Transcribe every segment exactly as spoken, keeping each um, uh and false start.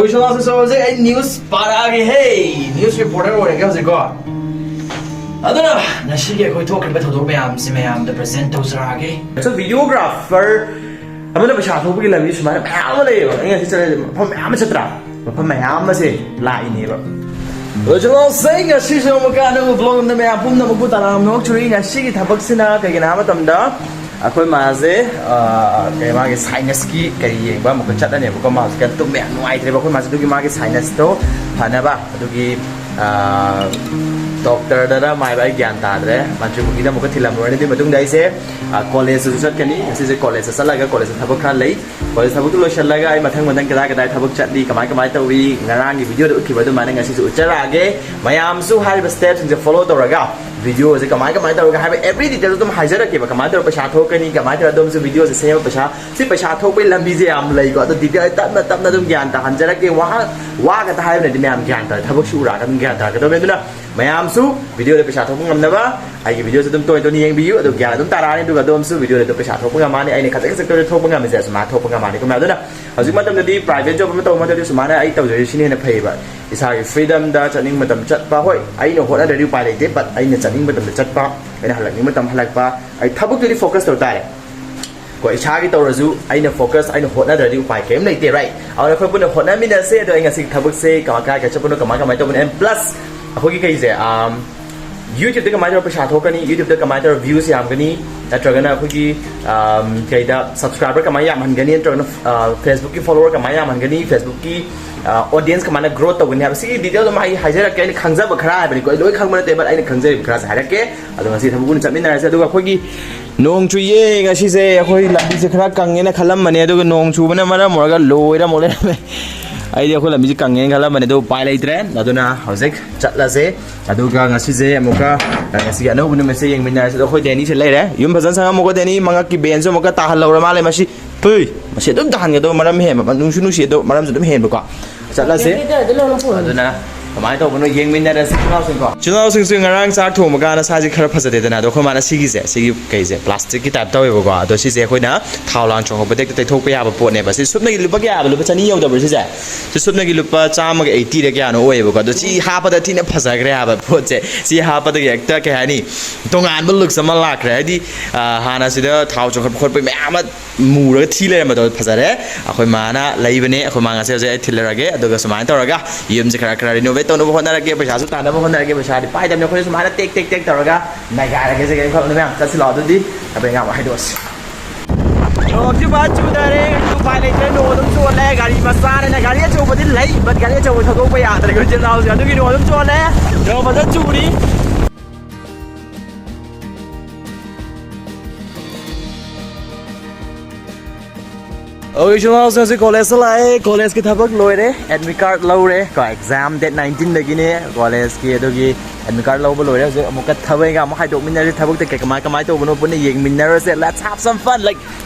ꯑꯩꯈꯣꯏ ꯁꯣꯝ ꯁꯣꯝꯁꯦ ꯑꯩ ꯅ꯭ꯌꯨꯁ ꯄꯥꯔꯛꯑꯒꯦ ꯍꯦ꯫ ꯅ꯭ꯌꯨꯁ ꯔꯤꯄꯣꯔꯇꯔ ꯑꯣꯏꯔꯒꯦ ꯍꯧꯖꯤꯛꯀꯣ꯫ ꯑꯗꯨꯅ ꯉꯁꯤꯒꯤ ꯑꯩꯈꯣꯏ ꯊꯣꯛꯈ꯭ꯔꯤꯕ ꯊꯧꯗꯣꯛ ꯃꯌꯥꯝꯁꯤ ꯃꯌꯥꯝꯗ ꯄ꯭ꯔꯖꯦꯟ ꯇꯧꯖꯔꯛꯑꯒꯦ꯫ ꯑꯗꯣ ꯚꯤꯗꯤꯑꯣꯒ꯭ꯔꯥꯐꯔ ꯑꯃꯅ ꯄꯩꯁꯥ ꯊꯣꯛꯄꯒꯤ ꯂꯝꯕꯤ ꯁꯨꯃꯥꯏꯅ ꯃꯌꯥꯝ ꯑꯃ ꯂꯩꯌꯦꯕ꯫ ꯑꯩ ꯉꯁꯤ ꯆꯠꯂꯤꯁꯦ ꯃꯐꯝ ꯃꯌꯥꯝ ꯑꯃ ꯆꯠꯇ꯭ꯔꯥ? ꯃꯐꯝ ꯃꯌꯥꯝ ꯑꯃꯁꯦ ꯂꯥꯛꯏꯅꯦꯕ꯫ ꯑꯗꯣ ꯆꯤꯜꯍꯥꯎꯁꯦ ꯉꯁꯤꯁꯨ ꯑꯃꯨꯛꯀ ꯑꯅꯧꯕ ꯕ꯭ꯂꯣꯒ ꯑꯃꯗ ꯃꯌꯥꯝ ꯄꯨꯝꯅꯃꯛꯄꯨ ꯇꯔꯥꯝꯅ ꯑꯣꯛꯆꯔꯤ꯫ ꯉꯁꯤꯒꯤ ꯊꯕꯛꯁꯤꯅ ꯀꯩꯒꯤꯅꯣ ꯍꯥꯏꯕ ꯃꯇꯝꯗ ꯑꯩꯈꯣꯏ ꯃꯥꯁꯦ, ꯑ, ꯀꯩ ꯃꯥꯒꯤ ꯁꯥꯏꯅꯁꯀꯤ ꯀꯔꯤ ꯌꯦꯡꯕ ꯑꯃꯨꯛꯀ ꯆꯠꯂꯅꯦꯕꯀꯣ꯫ ꯃꯥ ꯍꯧꯖꯤꯛꯀꯥꯟ ꯇꯨꯝꯕ ꯌꯥꯝ ꯅꯨꯡꯉꯥꯏꯇ꯭ꯔꯦꯕ ꯑꯩꯈꯣꯏ ꯃꯥꯁꯦ꯫ ꯑꯗꯨꯒꯤ ꯃꯥꯒꯤ ꯁꯥꯏꯅꯁꯇꯣ ꯐꯅꯕ ꯑꯗꯨꯒꯤ, ꯑ, ꯗꯣꯛꯇꯔꯗꯔ ꯃꯥꯏꯕ ꯑꯩ ꯒ꯭ꯌꯥꯟ ꯇꯥꯗ꯭ꯔꯦ, ꯃꯟꯇ꯭ꯔꯤ ꯄꯨꯈ꯭ꯔꯤꯗ ꯑꯃꯨꯛꯀ ꯊꯤꯜꯂꯝꯃꯨꯔꯅꯤ꯫ ꯑꯗꯨꯒꯤ ꯃꯇꯨꯡꯗ ꯑꯩꯁꯦ, ꯑ, ꯀꯣꯂꯦꯖꯇꯁꯨ ꯆꯠꯀꯅꯤ꯫ ꯉꯁꯤꯁꯦ ꯀꯣꯂꯦꯖꯇ ꯆꯠꯂꯒ ꯀꯣꯂꯦꯖꯇ ꯊꯕꯛ ꯈꯔ ꯂꯩ꯫ ꯀꯣꯂꯦꯖ ꯊꯕꯛꯇꯨ ꯂꯣꯏꯁꯤꯜꯂꯒ ꯑꯩ ꯃꯊꯪ ꯃꯊꯪ ꯀꯗꯥꯏ ꯀꯗꯥꯏ ꯊꯕꯛ ꯆꯠꯂꯤ, ꯀꯃꯥꯏ ꯀꯃꯥꯏ ꯇꯧꯏ, ꯉꯔꯥꯡꯒꯤ ꯚꯤꯗꯤꯑꯣꯗ ꯎꯠꯈꯤꯕ ꯑꯗꯨꯃꯥꯏꯅ ꯉꯁꯤꯁꯨ ꯎꯠꯆꯔꯛꯑꯒꯦ꯫ ꯃꯌꯥꯝꯁꯨ ꯍꯥꯏꯔꯤꯕ ꯁ꯭ꯇꯦꯞꯁꯤꯡꯁꯦ ꯐꯣꯂꯣ ꯇꯧꯔꯒ ꯚꯤꯗꯤꯑꯣꯁꯦ ꯀꯃꯥꯏ ꯀꯃꯥꯏ ꯇꯧꯔꯒ ꯍꯥꯏꯕ ꯑꯦꯕ꯭ꯔꯤ ꯗꯤꯇꯦꯜꯁ ꯑꯗꯨꯝ ꯍꯥꯏꯖꯔꯛꯀꯦꯕ꯫ ꯀꯃꯥꯏꯅ ꯇꯧꯔꯒ ꯄꯩꯁꯥ ꯊꯣꯛꯀꯅꯤ, ꯀꯃꯥꯏꯅ ꯇꯧꯔꯒ ꯑꯗꯣꯝꯁꯨ ꯚꯤꯗꯤꯑꯣꯁꯦ ꯁꯦꯝꯃ ꯄꯩꯁꯥ, ꯁꯤ ꯄꯩꯁꯥ ꯊꯣꯛꯄꯒꯤ ꯂꯝꯕꯤꯁꯦ ꯌꯥꯝ ꯂꯩꯀꯣ꯫ ꯑꯗꯣ ꯗꯤꯇꯦꯜ ꯇꯞꯅ ꯇꯞꯅ ꯑꯗꯨꯝ ꯒ꯭ꯌꯥꯟ ꯇꯥꯍꯟꯖꯔꯛꯀꯦ꯫ ꯋꯥ-, ꯋꯥꯒꯗ ꯍꯥꯏꯕꯅꯗꯤ ꯃꯌꯥꯝ ꯒ꯭ꯌꯥꯟ ꯇꯥꯔꯦ, ꯊꯕꯛꯁꯨ ꯎꯔꯛꯑꯒ ꯑꯗꯨꯝ ꯒ꯭ꯌꯥꯟ ꯇꯥꯔꯛꯀꯗꯕꯅꯤ꯫ ꯑꯗꯨꯅ ꯃꯌꯥꯝꯁꯨ ꯚꯤꯗꯤꯑꯣꯗ ꯄꯩꯁꯥ ꯊꯣꯛꯄ ꯉꯝꯅꯕ ꯑꯩꯒꯤ ꯚꯤꯗꯤꯑꯣꯁꯦ ꯑꯗꯨꯝ ꯇꯣꯏ ꯇꯣꯏꯅ ꯌꯦꯡꯕꯤꯌꯨ꯫ ꯑꯗꯨ ꯒ꯭ꯌꯥꯟ ꯑꯗꯨꯝ ꯇꯥꯔꯛꯑꯅꯤ꯫ ꯑꯗꯨꯒ ꯑꯗꯣꯝꯁꯨ ꯚꯤꯗꯤꯑꯣꯗ ꯑꯗꯨꯝ ꯄꯩꯁꯥ ꯊꯣꯛꯄ ꯉꯝꯃꯅꯤ꯫ ꯑꯩꯅ ꯈꯖꯤꯛ ꯈꯖꯤꯛꯇ ꯊꯣꯛꯄ ꯉꯝꯃꯤꯁꯦ ꯑꯁꯨꯃꯥꯏꯅ ꯊꯣꯛꯄ ꯉꯝꯃꯅꯤ꯫ ꯀꯃꯥꯏꯅ? ꯑꯗꯨꯅ ꯍꯧꯖꯤꯛ ꯃꯇꯝꯗꯗꯤ ꯄ꯭ꯔꯥꯏꯚꯦꯠ ꯖꯣꯕ ꯑꯃ ꯇꯧꯕ ꯃꯇꯝꯗ ꯁꯨꯃꯥꯏꯅ ꯑꯩ ꯇꯧꯖꯔꯤꯁꯤꯅ ꯍꯦꯟꯅ ꯐꯩꯌꯦꯕ꯫ ꯏꯁꯥꯒꯤ ꯐ꯭ꯔꯤꯗꯝꯗ ꯆꯠꯅꯤꯡ ꯃꯇꯝ ꯆꯠꯄ꯫ ꯍꯣꯏ, ꯑꯩꯅ ꯍꯣꯠꯅꯗ꯭ꯔꯗꯤ ꯎꯄꯥꯏ ꯂꯩꯇꯦ, but ꯑꯩꯅ ꯆꯠꯅꯤꯡ ꯃꯇꯝꯗ ꯆꯠꯄ, ꯑꯩꯅ ꯍꯜꯂꯛꯅꯤꯡ ꯃꯇꯝ ꯍꯜꯂꯛꯄ, ꯑꯩ ꯊꯕꯛꯇꯨꯗꯤ ꯐꯣꯀꯁ ꯇꯧ ꯇꯥꯔꯦ꯫ ꯀꯣ, ꯏꯁꯥꯒꯤ ꯇꯧꯔꯁꯨ ꯑꯩꯅ ꯐꯣꯀꯁ, ꯑꯩꯅ ꯍꯣꯠꯅꯗ꯭ꯔꯗꯤ ꯎꯄꯥꯏ ꯀꯔꯤꯝ ꯂꯩꯇꯦ, ꯔꯥꯏꯠ? ꯑꯗꯨꯅ ꯑꯩꯈꯣꯏ ꯄꯨꯟꯅ ꯍꯣꯠꯅꯃꯤꯟꯅꯁꯦ꯫ ꯑꯗꯣ ꯑꯩ ꯉꯁꯤꯒꯤ ꯊꯕꯛꯁꯦ ꯀꯃꯥꯏ, ꯀꯥꯏ ꯀꯥꯏ ꯆꯠꯄꯅꯣ, ꯀꯃꯥꯏ ꯀꯃꯥꯏ ꯇꯧꯕꯅꯣ, and plus ꯑꯩꯈꯣꯏꯒꯤ ꯀꯩꯁꯦ, ꯑꯝ, YouTube-ꯇ ꯀꯃꯥꯏꯅ ꯇꯧꯔꯒ ꯄꯩꯁꯥ ꯊꯣꯛꯀꯅꯤ, YouTube-ꯇ ꯀꯃꯥꯏꯅ ꯇꯧꯔꯒ views ꯌꯥꯝꯒꯅꯤ, ꯅꯠꯇ꯭ꯔꯒꯅ ꯑꯩꯈꯣꯏꯒꯤ, ꯑꯝ, ꯀꯩꯗ subscriber ꯀꯃꯥꯏꯅ ꯌꯥꯝꯍꯟꯒꯅꯤ, ꯅꯠꯇ꯭ꯔꯒꯅ, ꯑ, Facebook-ꯀꯤ follower ꯀꯃꯥꯏꯅ ꯌꯥꯝꯍꯟꯒꯅꯤ, Facebook-ꯀꯤ, ꯑ, audience ꯀꯃꯥꯏꯅ grow ꯇꯧꯒꯅꯤ ꯍꯥꯏꯕ, ꯁꯤꯒꯤ detail ꯑꯗꯨꯝ ꯑꯩ ꯍꯥꯏꯖꯔꯛꯀꯦ꯫ ꯑꯩꯅ ꯈꯪꯖꯕ ꯈꯔ ꯍꯥꯏꯕꯅꯤꯀꯣ, ꯑꯩ ꯂꯣꯏ ꯈꯪꯕ ꯅꯠꯇꯦ, but ꯑꯩꯅ ꯈꯪꯖꯔꯤꯕ ꯈꯔꯁꯦ ꯍꯥꯏꯔꯛꯀꯦ꯫ ꯑꯗꯣ ꯉꯁꯤ ꯊꯕꯛ ꯄꯨꯟꯅ ꯆꯠꯃꯤꯟꯅꯔꯁꯦ꯫ ꯑꯗꯨꯒ ꯑꯩꯈꯣꯏꯒꯤ ꯅꯣꯡ ꯆꯨꯏꯌꯦ ꯉꯁꯤꯁꯦ꯫ ꯑꯩꯈꯣꯏ ꯂꯝꯕꯤꯁꯦ ꯈꯔ ꯀꯪꯉꯦꯅ ꯈꯜꯂꯝꯕꯅꯦ, ꯑꯗꯨꯒ ꯅꯣꯡ ꯆꯨꯕꯅ ꯃꯔꯝ ꯑꯣꯏꯔꯒ ꯂꯣꯏꯔ ꯑꯃꯨꯛ ꯂꯩꯔꯝꯃꯦ꯫ ꯑꯩꯗꯤ ꯑꯩꯈꯣꯏ ꯂꯝꯕꯤꯁꯦ ꯀꯪꯉꯦꯅ ꯈꯜꯂꯝꯕꯅꯦ, ꯑꯗꯨ ꯎꯄꯥꯏ ꯂꯩꯇ꯭ꯔꯦ꯫ ꯑꯗꯨꯅ ꯍꯧꯖꯤꯛ ꯆꯠꯂꯁꯦ꯫ ꯑꯗꯨꯒ ꯉꯁꯤꯁꯦ ꯑꯃꯨꯛꯀ, ꯉꯁꯤꯒꯤ ꯑꯅꯧꯕ ꯅꯨꯃꯤꯠꯁꯦ ꯌꯦꯡꯃꯤꯟꯅꯔꯁꯦ꯫ ꯑꯗꯣ ꯑꯩꯈꯣꯏ ꯗꯦꯅꯤꯁꯦ ꯂꯩꯔꯦ꯫ ꯌꯨꯝ ꯐꯖꯅ ꯁꯪꯉꯝꯃꯨꯀꯣ, ꯗꯦꯅꯤ꯫ ꯃꯉꯛꯀꯤ ꯕꯦꯟꯁꯨ ꯑꯃꯨꯛꯀ ꯇꯥꯍꯜꯍꯧꯔ ꯃꯥꯜꯂꯦ ꯃꯁꯤ꯫ ꯄꯨꯏ! ꯃꯁꯤ ꯑꯗꯨꯝ ꯇꯥꯍꯟꯒꯗꯧꯕ, ꯃꯔꯝ ꯍꯦꯟꯕ, ꯅꯨꯡꯁꯨ ꯅꯨꯡꯁꯤ ꯑꯗꯣ ꯃꯔꯝꯁꯨ ꯑꯗꯨꯝ ꯍꯦꯟꯕꯀꯣ꯫ ꯆꯠꯂꯁꯦ꯫ ꯑꯗꯨꯅ ꯀꯃꯥꯏꯅ ꯇꯧꯕꯅꯣ ꯌꯦꯡꯃꯤꯟꯅꯔꯁꯤ ꯏꯆꯤꯜ ꯏꯅꯥꯎꯁꯤꯡꯀꯣ꯫ ꯏꯆꯤꯜ ꯏꯅꯥꯎꯁꯤꯡꯁꯨ ꯉꯔꯥꯡ ꯆꯥꯛ ꯊꯣꯡꯕ ꯀꯥꯟꯗ ꯁꯥꯁꯤ ꯈꯔ ꯐꯖꯗꯦꯗꯅ, ꯑꯗꯣ ꯑꯩꯈꯣꯏ ꯃꯥꯅ ꯁꯤꯒꯤꯁꯦ, ꯁꯤꯒꯤ ꯀꯩꯁꯦ ꯄ꯭ꯂꯥꯁꯇꯤꯛꯀꯤ ꯇꯥꯏꯞ ꯇꯧꯋꯦꯕꯀꯣ, ꯑꯗꯣ ꯁꯤꯁꯦ ꯑꯩꯈꯣꯏꯅ ꯊꯥꯎ ꯂꯥꯡ ꯆꯣꯡꯉꯛꯄꯗ ꯍꯦꯛꯇ ꯇꯩꯊꯣꯛꯄ ꯌꯥꯕ ꯄꯣꯠꯅꯦꯕ꯫ ꯁꯤ ꯁꯨꯞꯅꯒꯤ ꯂꯨꯄꯥ ꯀꯌꯥ ꯍꯥꯏꯕ? ꯂꯨꯄꯥ ꯆꯅꯤ ꯌꯧꯗꯕ꯭ꯔꯣ ꯁꯤꯁꯦ? ꯁꯤ ꯁꯨꯞꯅꯒꯤ ꯂꯨꯄꯥ ꯆꯥꯝꯃꯒ ꯑꯩꯠꯇꯤꯔ ꯀꯌꯥꯅꯣ ꯑꯣꯏꯌꯦꯕꯀꯣ꯫ ꯑꯗꯣ ꯁꯤ ꯍꯥꯞꯄꯗ ꯊꯤꯅ ꯐꯖꯈ꯭ꯔꯦ ꯍꯥꯏꯕ ꯄꯣꯠꯁꯦ꯫ ꯁꯤ ꯍꯥꯞꯄꯗꯒꯤ ꯍꯦꯛꯇ ꯀꯩ ꯍꯥꯏꯅꯤ, ꯇꯣꯉꯥꯟꯕ ꯂꯨꯛꯁ ꯑꯃ ꯂꯥꯛꯈ꯭ꯔꯦ꯫ ꯍꯥꯏꯗꯤ, ꯑ, ꯍꯥꯟꯅ ꯁꯤꯗ ꯊꯥꯎ ꯆꯣꯡꯈꯠꯄ ꯈꯣꯠꯄ ꯃꯌꯥꯝ ꯑꯃ ꯃꯨꯔꯒ ꯊꯤ ꯂꯩꯔꯝꯕꯗꯣ ꯐꯖꯔꯦ꯫ ꯑꯩꯈꯣꯏ ꯃꯥꯅ ꯂꯩꯕꯅꯦ, ꯑꯩꯈꯣꯏ ꯃꯥ ꯉꯁꯤ ꯍꯧꯖꯤꯛ ꯑꯩ ꯊꯤꯜꯂꯔꯒꯦ꯫ ꯑꯗꯨꯒ ꯁꯨꯃꯥꯏꯅ ꯇꯧꯔꯒ ꯌꯨꯝꯁꯦ ꯈꯔ ꯈꯔ ꯔꯤꯅꯣꯚꯦꯠ ꯇꯧꯅꯕ ꯍꯣꯠꯅꯔꯒꯦ, ꯄꯩꯁꯥꯁꯨ ꯇꯥꯟꯅꯕ ꯍꯣꯠꯅꯔꯒꯦ꯫ ꯄꯩꯁꯥꯗꯤ ꯄꯥꯏꯗꯕꯅꯤ ꯑꯩꯈꯣꯏ, ꯁꯨꯃꯥꯏꯅ ꯇꯦꯛ ꯇꯦꯛ ꯇꯦꯛ ꯇꯧꯔꯒ ꯅꯩꯒꯥꯏꯔꯒꯦ꯫ ꯁꯤꯒꯤ ꯃꯐꯝꯗ ꯃꯌꯥꯝ ꯆꯠꯁꯤ ꯂꯥꯛꯑꯣ꯫ ꯑꯗꯨꯗꯤ ꯑꯩꯈꯣꯏ ꯉꯥꯡꯕ ꯍꯥꯏꯗꯣꯛꯑꯁꯤ꯫ ꯅꯣꯡꯁꯤ ꯐꯖꯅ ꯆꯨꯗꯔꯦ, ꯎꯄꯥꯏ ꯂꯩꯇ꯭ꯔꯦ, ꯅꯣꯡ ꯑꯗꯨꯝ ꯆꯣꯠꯂꯦ꯫ ꯒꯥꯔꯤ ꯃꯆꯥꯅꯤꯅ, ꯒꯥꯔꯤ ꯑꯆꯧꯕꯗꯤ ꯂꯩ, but ꯒꯥꯔꯤ ꯑꯆꯧꯕ ꯊꯧꯗꯣꯛꯄ ꯌꯥꯗ꯭ꯔꯦ ꯑꯩꯈꯣꯏ ꯏꯆꯤꯜ ꯏꯅꯥꯎꯁꯦ꯫ ꯑꯗꯨꯒꯤ ꯅꯣꯡ ꯑꯗꯨꯝ ꯆꯣꯠꯂꯦ, ꯅꯣꯡ ꯐꯖꯅ ꯆꯨꯔꯤ꯫ ꯑꯣꯀꯦ ꯏꯆꯤꯜ ꯏꯅꯥꯎꯁꯤꯡ, ꯍꯧꯖꯤꯛ ꯀꯣꯂꯦꯖꯇ ꯂꯥꯛꯑꯦ꯫ ꯀꯣꯂꯦꯖꯀꯤ ꯊꯕꯛ ꯂꯣꯏꯔꯦ, ꯑꯦꯗꯃꯤꯠ ꯀꯥꯔꯗ ꯂꯧꯔꯦ ꯀꯣ꯫ ꯑꯦꯛꯖꯥꯝ ꯗꯦꯠ ꯅꯥꯏꯟꯇꯤꯟꯗꯒꯤꯅꯦ ꯀꯣꯂꯦꯖꯀꯤ꯫ ꯑꯗꯨꯒꯤ ꯑꯦꯗꯃꯤꯠ ꯀꯥꯔꯗ ꯂꯧꯕ ꯂꯣꯏꯔꯦ꯫ ꯍꯧꯖꯤꯛ ꯑꯃꯨꯛꯀ ꯊꯕꯛ ꯏꯪꯈꯥꯡ ꯑꯃꯨꯛ ꯍꯥꯏꯗꯣꯛꯃꯤꯟꯅꯔꯁꯤ, ꯊꯕꯛꯇ ꯀꯩ ꯀꯃꯥꯏ ꯀꯃꯥꯏ ꯇꯧꯕꯅꯣ ꯄꯨꯟꯅ ꯌꯦꯡꯃꯤꯟꯅꯔꯁꯦ꯫ Let's have some fun, like,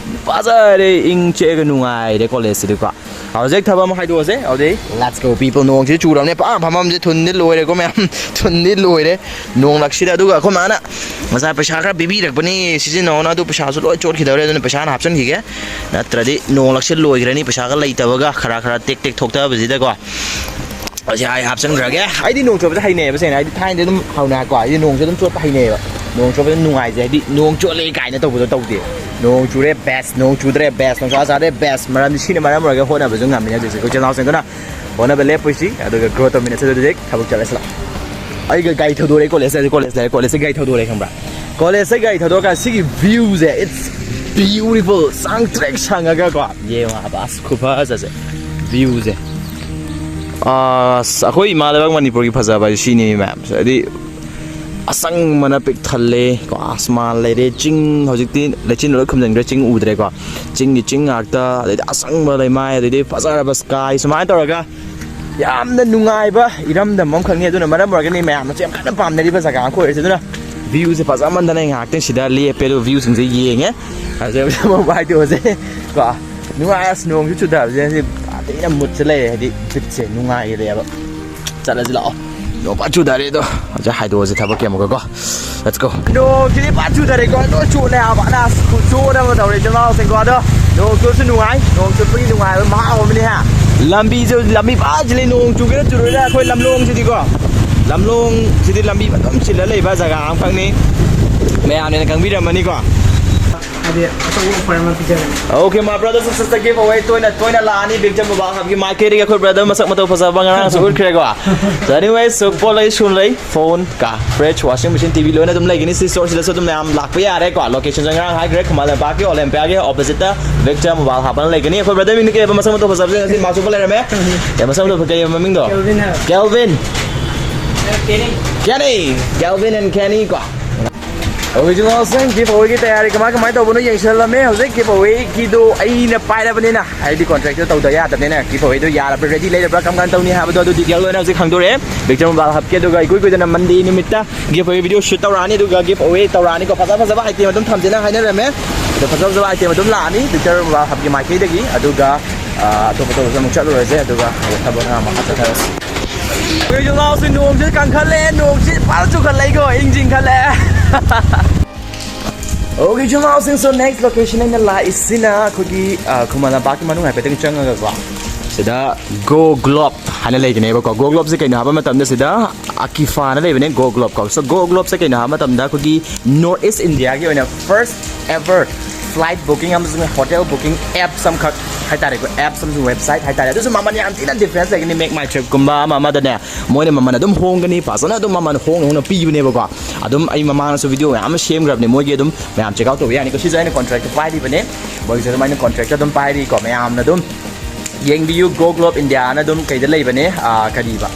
ꯐꯖꯔꯦ, ꯏꯪ ꯆꯤꯛꯑꯒ ꯅꯨꯡꯉꯥꯏꯔꯦ ꯀꯣꯂꯦꯖꯁꯤꯗꯤꯀꯣ꯫ ꯍꯧꯖꯤꯛ ꯊꯕꯛ ꯑꯃ ꯍꯥꯏꯗꯣꯛꯑꯁꯦ꯫ ꯑꯗꯨꯗꯩ let's go people, ꯅꯣꯡꯁꯤ ꯆꯨꯔꯕꯅꯦ, ꯄꯥ ꯐꯝꯐꯝꯁꯦ ꯊꯨꯟꯗꯤ ꯂꯣꯏꯔꯦꯀꯣ ꯃꯌꯥꯝ꯫ ꯊꯨꯟꯗꯤ ꯂꯣꯏꯔꯦ ꯅꯣꯡ ꯂꯛꯁꯤꯗ꯫ ꯑꯗꯨꯒ ꯑꯩꯈꯣꯏ ꯃꯥꯅ ꯉꯁꯥꯏ ꯄꯩꯁꯥ ꯈꯔ ꯄꯤꯕꯤꯔꯛꯄꯅꯤ ꯁꯤꯖꯤꯟꯅꯧꯅ, ꯑꯗꯨ ꯄꯩꯁꯥꯁꯨ ꯂꯣꯏ ꯆꯣꯠꯈꯤꯗꯧꯔꯦ꯫ ꯑꯗꯨꯅ ꯄꯩꯁꯥ ꯍꯥꯟꯅ ꯍꯥꯞꯆꯤꯟꯈꯤꯒꯦ, ꯅꯠꯇ꯭ꯔꯗꯤ ꯅꯣꯡ ꯂꯛꯁꯤꯗ ꯂꯣꯏꯈ꯭ꯔꯅꯤ ꯄꯩꯁꯥꯒ ꯂꯩꯇꯕꯒ, ꯈꯔ ꯈꯔ ꯇꯦꯛ ꯇꯦꯛ ꯊꯣꯛꯇꯕꯁꯤꯗꯀꯣ꯫ ꯑꯁꯤ ꯑꯩ ꯍꯥꯞꯆꯤꯟꯈ꯭ꯔꯒꯦ꯫ ꯑꯩꯗꯤ ꯅꯣꯡ ꯆꯣꯠꯄꯁꯦ ꯍꯩꯅꯩꯌꯦꯕ, ꯁꯦꯡꯅ꯫ ꯑꯩꯗꯤ ꯊꯥꯏꯅꯗꯤ ꯑꯗꯨꯝ ꯍꯧꯅ ꯍꯥꯏꯀꯣ, ꯑꯩꯗꯤ ꯅꯣꯡꯁꯦ ꯑꯗꯨꯝ ꯆꯣꯠꯄ ꯍꯩꯅꯩꯌꯦꯕ꯫ ꯅꯣꯡ ꯆꯣꯠꯄꯁꯦ ꯅꯨꯡꯉꯥꯏꯖꯩ, ꯍꯥꯏꯗꯤ ꯅꯣꯡ ꯆꯣꯠꯂꯦ ꯀꯥꯏꯅ ꯇꯧꯕꯗꯣ ꯇꯧꯗꯦ꯫ ꯅꯣꯡ ꯆꯨꯔꯦ best, ꯅꯣꯡ ꯆꯨꯗ꯭ꯔꯦ best, ꯅꯨꯡꯁꯥ ꯁꯥꯔꯦ best꯫ ꯃꯔꯝꯗꯤ ꯁꯤꯅ ꯃꯔꯝ ꯑꯣꯏꯔꯒ ꯍꯣꯠꯅꯕꯁꯨ ꯉꯝꯃꯤꯅꯦ ꯍꯧꯖꯤꯛꯁꯦ ꯑꯩꯈꯣꯏ ꯏꯆꯤꯜ ꯏꯅꯥꯎꯁꯤꯡꯗꯨꯅ꯫ ꯍꯣꯠꯅꯕ ꯂꯦꯞꯄꯣꯏꯁꯤ, ꯑꯗꯨꯒ grow ꯇꯧꯃꯤꯟꯅꯁꯤ꯫ ꯑꯗꯨꯗꯤ ꯊꯕꯛ ꯆꯠꯂꯁꯤ ꯂꯥꯛꯑꯣ꯫ ꯑꯩꯒ ꯒꯥꯔꯤ ꯊꯧꯗꯣꯔꯛꯑꯦ ꯀꯣꯂꯦꯖꯇ, ꯀꯣꯂꯦꯖꯇ ꯀꯣꯂꯦꯖꯇ ꯒꯥꯔꯤ ꯊꯧꯗꯣꯔꯛꯑꯦ ꯈꯪꯕ꯭ꯔꯥ? ꯀꯣꯂꯦꯖꯇ ꯒꯥꯔꯤ ꯊꯧꯗꯣꯔꯀꯥꯟꯗ ꯁꯤꯒꯤ viewꯁꯦ, it's beautiful, ꯁꯥꯡ ꯇ꯭ꯔꯦꯛ ꯁꯪꯉꯒꯀꯣ꯫ ꯌꯦꯡꯉꯣ ꯍꯥꯏꯕ, ꯑꯁ ꯈꯨꯐꯖꯁꯦ, viewꯁꯦ꯫ ꯑꯁ, ꯑꯩꯈꯣꯏ ꯏꯃꯥ ꯂꯩꯕꯥꯛ ꯃꯅꯤꯄꯨꯔꯒꯤ ꯐꯖꯕ ꯍꯥꯏꯁꯦ ꯁꯤꯅꯤ ꯃꯌꯥꯝ꯫ ꯍꯥꯏꯗꯤ ꯑꯁꯪꯕꯅ ꯄꯤꯛ ꯊꯜꯂꯦ ꯀꯣ, ꯑꯁꯃꯥꯟ ꯂꯩꯔꯦ, ꯆꯤꯡ ꯍꯧꯖꯤꯛꯇꯤ ꯂꯩꯆꯤꯟ ꯂꯣꯏ ꯈꯨꯝꯖꯤꯟꯈ꯭ꯔꯦ, ꯆꯤꯡ ꯎꯗ꯭ꯔꯦꯀꯣ꯫ ꯆꯤꯡꯒꯤ ꯆꯤꯡ ꯉꯥꯛꯇ, ꯑꯗꯩꯗꯤ ꯑꯁꯪꯕ ꯂꯩꯃꯥꯏ, ꯑꯗꯩꯗꯤ ꯐꯖꯔꯕ sky, ꯁꯨꯃꯥꯏꯅ ꯇꯧꯔꯒ ꯌꯥꯝꯅ ꯅꯨꯡꯉꯥꯏꯕ ꯏꯔꯝꯗꯝ ꯑꯃꯈꯛꯅꯤ꯫ ꯑꯗꯨꯅ ꯃꯔꯝ ꯑꯣꯏꯔꯒꯅꯤ ꯃꯌꯥꯝꯅꯁꯨ ꯌꯥꯝ ꯀꯟꯅ ꯄꯥꯝꯅꯔꯤꯕ ꯖꯒꯥ ꯑꯃ ꯑꯣꯏꯔꯤꯁꯦ꯫ ꯑꯗꯨꯅ viewꯁꯦ ꯐꯖꯃꯟꯗꯅ ꯑꯩ ꯉꯥꯏꯍꯥꯛꯇꯪ ꯁꯤꯗ ꯂꯦꯞꯄꯦ, ꯑꯗꯨꯒ viewꯁꯤꯡꯁꯦ ꯌꯦꯡꯉꯦ꯫ ꯑꯗꯨ ꯍꯥꯏꯗꯣꯛꯑꯁꯦ ꯀꯣ, ꯅꯨꯡꯉꯥꯏ, ꯑꯁ ꯅꯣꯡꯁꯨ ꯆꯨꯊꯕꯁꯦ ꯉꯁꯤ ꯑꯇꯩꯅ ꯃꯨꯠꯁꯦ ꯂꯩꯔꯦ, ꯍꯥꯏꯗꯤ ꯕꯤꯠꯁꯦ ꯅꯨꯡꯉꯥꯏꯔꯦꯕ꯫ ꯆꯠꯂꯁꯤ ꯂꯥꯛꯑꯣ꯫ ꯅꯣꯡ ꯐꯥ ꯆꯨꯊꯔꯦ ꯑꯗꯣ꯫ ꯍꯧꯖꯤꯛ ꯍꯥꯏꯗꯣꯛꯑꯁꯤ ꯊꯕꯛꯀꯤ ꯑꯃꯨꯛꯀꯀꯣ꯫ Let's go꯫ ꯅꯣꯡꯁꯤꯗꯤ ꯐꯥ ꯆꯨꯊꯔꯦꯀꯣ꯫ ꯂꯣꯏ ꯆꯣꯠꯂꯦ ꯍꯥꯏꯕ꯫ ꯑꯅꯥ ꯈꯨꯆꯣꯠ ꯑꯃ ꯇꯧꯔꯦ ꯏꯆꯤꯟ ꯏꯅꯥꯎꯁꯤꯡꯀꯣ꯫ ꯑꯗꯣ ꯅꯣꯡ ꯆꯣꯠꯁꯨ ꯅꯨꯡꯉꯥꯏ꯫ ꯅꯣꯡ ꯆꯣꯠꯄꯒꯤ ꯅꯨꯡꯉꯥꯏꯕ ꯃꯍꯥꯎ ꯑꯃꯅꯤ ꯍꯥ꯫ ꯂꯝꯕꯤꯁꯨ, ꯂꯝꯕꯤ ꯐꯥꯁꯤꯜꯂꯤ ꯅꯣꯡ ꯆꯨꯒꯦꯔꯥ ꯆꯨꯔꯣꯏꯔꯥ꯫ ꯑꯩꯈꯣꯏ ꯂꯝꯂꯣꯡꯁꯤꯗꯤꯀꯣ꯫ ꯂꯝꯂꯣꯡꯁꯤꯗꯤ ꯂꯝꯕꯤ ꯑꯗꯨꯝ ꯆꯤꯜꯂ ꯂꯩꯕ ꯖꯒꯥ ꯑꯃꯈꯛꯅꯤ꯫ ꯃꯌꯥꯝꯅ ꯈꯪꯕꯤꯔꯝꯃꯅꯤꯀꯣ꯫ ꯍꯥꯏꯗꯤ ꯑꯆꯧꯕ offer ꯑꯃ ꯄꯤꯖꯒꯅꯤ꯫ Okay, my brother, sister, give away ꯇꯣꯏꯅ ꯇꯣꯏꯅ ꯂꯥꯛꯑꯅꯤ ꯕꯤꯛꯇꯝ ꯃꯣꯕꯥꯏꯜ ꯍꯕꯀꯤ ꯃꯥꯏꯀꯩꯗꯒꯤ꯫ ꯑꯩꯈꯣꯏ brother ꯃꯁꯛ ꯃꯇꯧ ꯐꯖꯕ ꯉꯔꯥꯡꯁꯨ ꯎꯠꯈ꯭ꯔꯦꯀꯣ꯫ So anyway, so ꯄꯣꯠ ꯂꯩ ꯁꯨꯅ ꯂꯩ, phone ꯀ fridge, washing machine, T V ꯂꯣꯏꯅ ꯑꯗꯨꯝ ꯂꯩꯒꯅꯤ꯫ ꯁꯤ store ꯁꯤꯗꯁꯨ ꯑꯗꯨꯝ ꯃꯌꯥꯝ ꯂꯥꯛꯄ ꯌꯥꯔꯦꯀꯣ꯫ Location ꯁꯨ ꯉꯔꯥꯡ ꯍꯥꯏꯈ꯭ꯔꯦ, ꯈꯨꯃꯟ ꯂꯝꯄꯥꯛꯀꯤ Olympia ꯒꯤ opposite ꯇ ꯕꯤꯛꯇꯝ ꯃꯣꯕꯥꯏꯜ ꯍꯕꯅ ꯂꯩꯒꯅꯤ꯫ ꯑꯩꯈꯣꯏ brother ꯃꯤꯡꯗꯤ ꯀꯩ ꯍꯥꯏꯕ? ꯃꯁꯛ ꯃꯇꯧ ꯐꯖꯕꯁꯦ ꯉꯁꯤ mask ꯎꯞꯄ ꯂꯩꯔꯝꯃꯦ꯫ ꯑꯦ, ꯃꯁꯛ ꯃꯇꯧ ꯀꯩ ꯍꯥꯏꯕ ꯃꯃꯤꯡꯗꯣ? Kelvin ꯍꯥꯏꯕ꯫ Kelvin꯫ Kenny꯫ Kelvin and Kenny ꯀꯣ꯫ Okay, ꯏꯆꯤꯟ ꯏꯅꯥꯎꯁꯤꯡ, give away ꯒꯤ ꯇꯌꯥꯔꯤ ꯀꯃꯥꯏ ꯀꯃꯥꯏ ꯇꯧꯕꯅꯣ ꯌꯦꯡꯁꯤꯜꯂꯝꯃꯦ꯫ ꯍꯧꯖꯤꯛ give away ꯒꯤꯗꯣ ꯑꯩꯅ ꯄꯥꯏꯔꯕꯅꯤꯅ, ꯍꯥꯏꯗꯤ contract ꯇꯣ ꯇꯧꯗ ꯌꯥꯗꯕꯅꯤꯅ, give away ꯗꯣ ꯌꯥꯔꯕ꯭ꯔꯥ, ready ꯂꯩꯔꯕ꯭ꯔꯥ, ꯀꯔꯝ ꯀꯥꯟ ꯇꯧꯅꯤ ꯍꯥꯏꯕꯗꯣ ꯑꯗꯨ detail ꯂꯣꯏꯅ ꯍꯧꯖꯤꯛ ꯈꯪꯗꯣꯔꯛꯑꯦ ꯕꯤꯛꯇꯝ ꯃꯣꯕꯥꯏꯜ ꯍꯕꯀꯤ꯫ ꯑꯗꯨꯒ ꯏꯀꯨꯏ ꯀꯨꯏꯗꯅ Monday ꯅꯨꯃꯤꯠꯇ give away video shoot ꯇꯧꯔꯛꯑꯅꯤ, ꯑꯗꯨꯒ give away ꯇꯧꯔꯛꯑꯅꯤꯀꯣ꯫ ꯐꯖ ꯐꯖꯕ item ꯑꯗꯨꯝ ꯊꯝꯖꯦꯅ ꯍꯥꯏꯅꯔꯝꯃꯦ꯫ ꯑꯗꯣ ꯐꯖ ꯐꯖꯕ item ꯑꯗꯨꯝ ꯂꯥꯛꯑꯅꯤ ꯕꯤꯛꯇꯝ ꯃꯣꯕꯥꯏꯜ ꯍꯕꯀꯤ ꯃꯥꯏꯀꯩꯗꯒꯤ꯫ ꯑꯗꯨꯒ ꯑꯥ, ꯑꯇꯣꯞ ꯑꯇꯣꯞꯄꯁꯨ ꯑꯃꯨꯛ ꯆꯠꯂꯨꯔꯁꯦ, ꯑꯗꯨꯒ ꯊꯕꯛ ꯈꯔ ꯃꯈꯥ ꯆꯠꯊꯔꯁꯤ꯫ ꯑꯩꯈꯣꯏ ꯏꯆꯤꯜ ꯏꯅꯥꯎꯁꯤ ꯅꯣꯡꯁꯤ ꯀꯟꯈꯠꯂꯛꯑꯦ, ꯅꯣꯡꯁꯤ ꯐꯖꯅ ꯆꯨꯈꯠꯂꯛꯏꯀꯣ, ꯏꯪ ꯆꯤꯡꯈꯠꯂꯛꯑꯦ꯫ Okay, ꯏꯆꯤꯜ ꯏꯅꯥꯎꯁꯤꯡ, so next location ꯑꯩꯅ ꯂꯥꯛꯏꯁꯤꯅ ꯑꯩꯈꯣꯏꯒꯤ, ꯑ, ꯈꯨꯃꯟ ꯂꯝꯄꯥꯛꯀꯤ ꯃꯅꯨꯡ ꯍꯥꯏꯐꯦꯠꯇꯪ ꯆꯪꯉꯒꯀꯣ, ꯁꯤꯗ Go Globe ꯍꯥꯏꯅ ꯂꯩꯒꯅꯦꯕꯀꯣ꯫ Go Globe ꯁꯦ ꯀꯩꯅꯣ ꯍꯥꯏꯕ ꯃꯇꯝꯗ ꯁꯤꯗ Akifa ꯍꯥꯏꯅ ꯂꯩꯕꯅꯦ, Go Globe ꯀꯣ꯫ So Go Globe ꯁꯦ ꯀꯩꯅꯣ ꯍꯥꯏꯕ ꯃꯇꯝꯗ ꯑꯩꯈꯣꯏꯒꯤ North East India ꯒꯤ ꯑꯣꯏꯅ first ever flight booking ꯑꯃꯁꯨꯡ hotel booking apps ꯑꯃꯈꯛ ꯍꯥꯏꯇꯥꯔꯦꯀꯣ, apps ꯑꯃꯁꯨꯡ website ꯍꯥꯏꯇꯥꯔꯦ꯫ ꯑꯗꯨꯁꯨ ꯃꯃꯜ ꯌꯥꯝ ꯊꯤꯅ difference ꯂꯩꯒꯅꯤ, Make My Trip ꯀꯨꯝꯕ ꯑꯃ ꯑꯃꯗꯅꯦ꯫ ꯃꯣꯏꯅ ꯃꯃꯜ ꯑꯗꯨꯝ ꯍꯣꯡꯒꯅꯤ, ꯐꯖꯅ ꯑꯗꯨꯝ ꯃꯃꯜ ꯍꯣꯡꯅ ꯍꯣꯡꯅ ꯄꯤꯕꯅꯦꯕꯀꯣ꯫ ꯑꯗꯨꯝ ꯑꯩ ꯃꯃꯥꯡꯗꯁꯨ video ꯃꯌꯥꯝ ꯑꯃ ꯁꯦꯝꯈ꯭ꯔꯕꯅꯦ, ꯃꯣꯏꯒꯤ ꯑꯗꯨꯝ ꯃꯌꯥꯝ check out ꯇꯧꯕ ꯌꯥꯅꯤꯀꯣ꯫ ꯁꯤꯁꯨ ꯑꯩꯅ contract ꯄꯥꯏꯔꯤꯕꯅꯦ, ꯃꯣꯏꯒꯤꯁꯨ ꯑꯗꯨꯃꯥꯏꯅ contract ꯑꯗꯨꯝ ꯄꯥꯏꯔꯤꯀꯣ꯫ ꯃꯌꯥꯝꯅ ꯑꯗꯨꯝ ꯌꯦꯡꯕꯤꯌꯨ, Go Globe India ꯅ ꯑꯗꯨꯝ ꯀꯩꯗ ꯂꯩꯕꯅꯦ, ꯑꯥ, ꯀꯔꯤꯕ,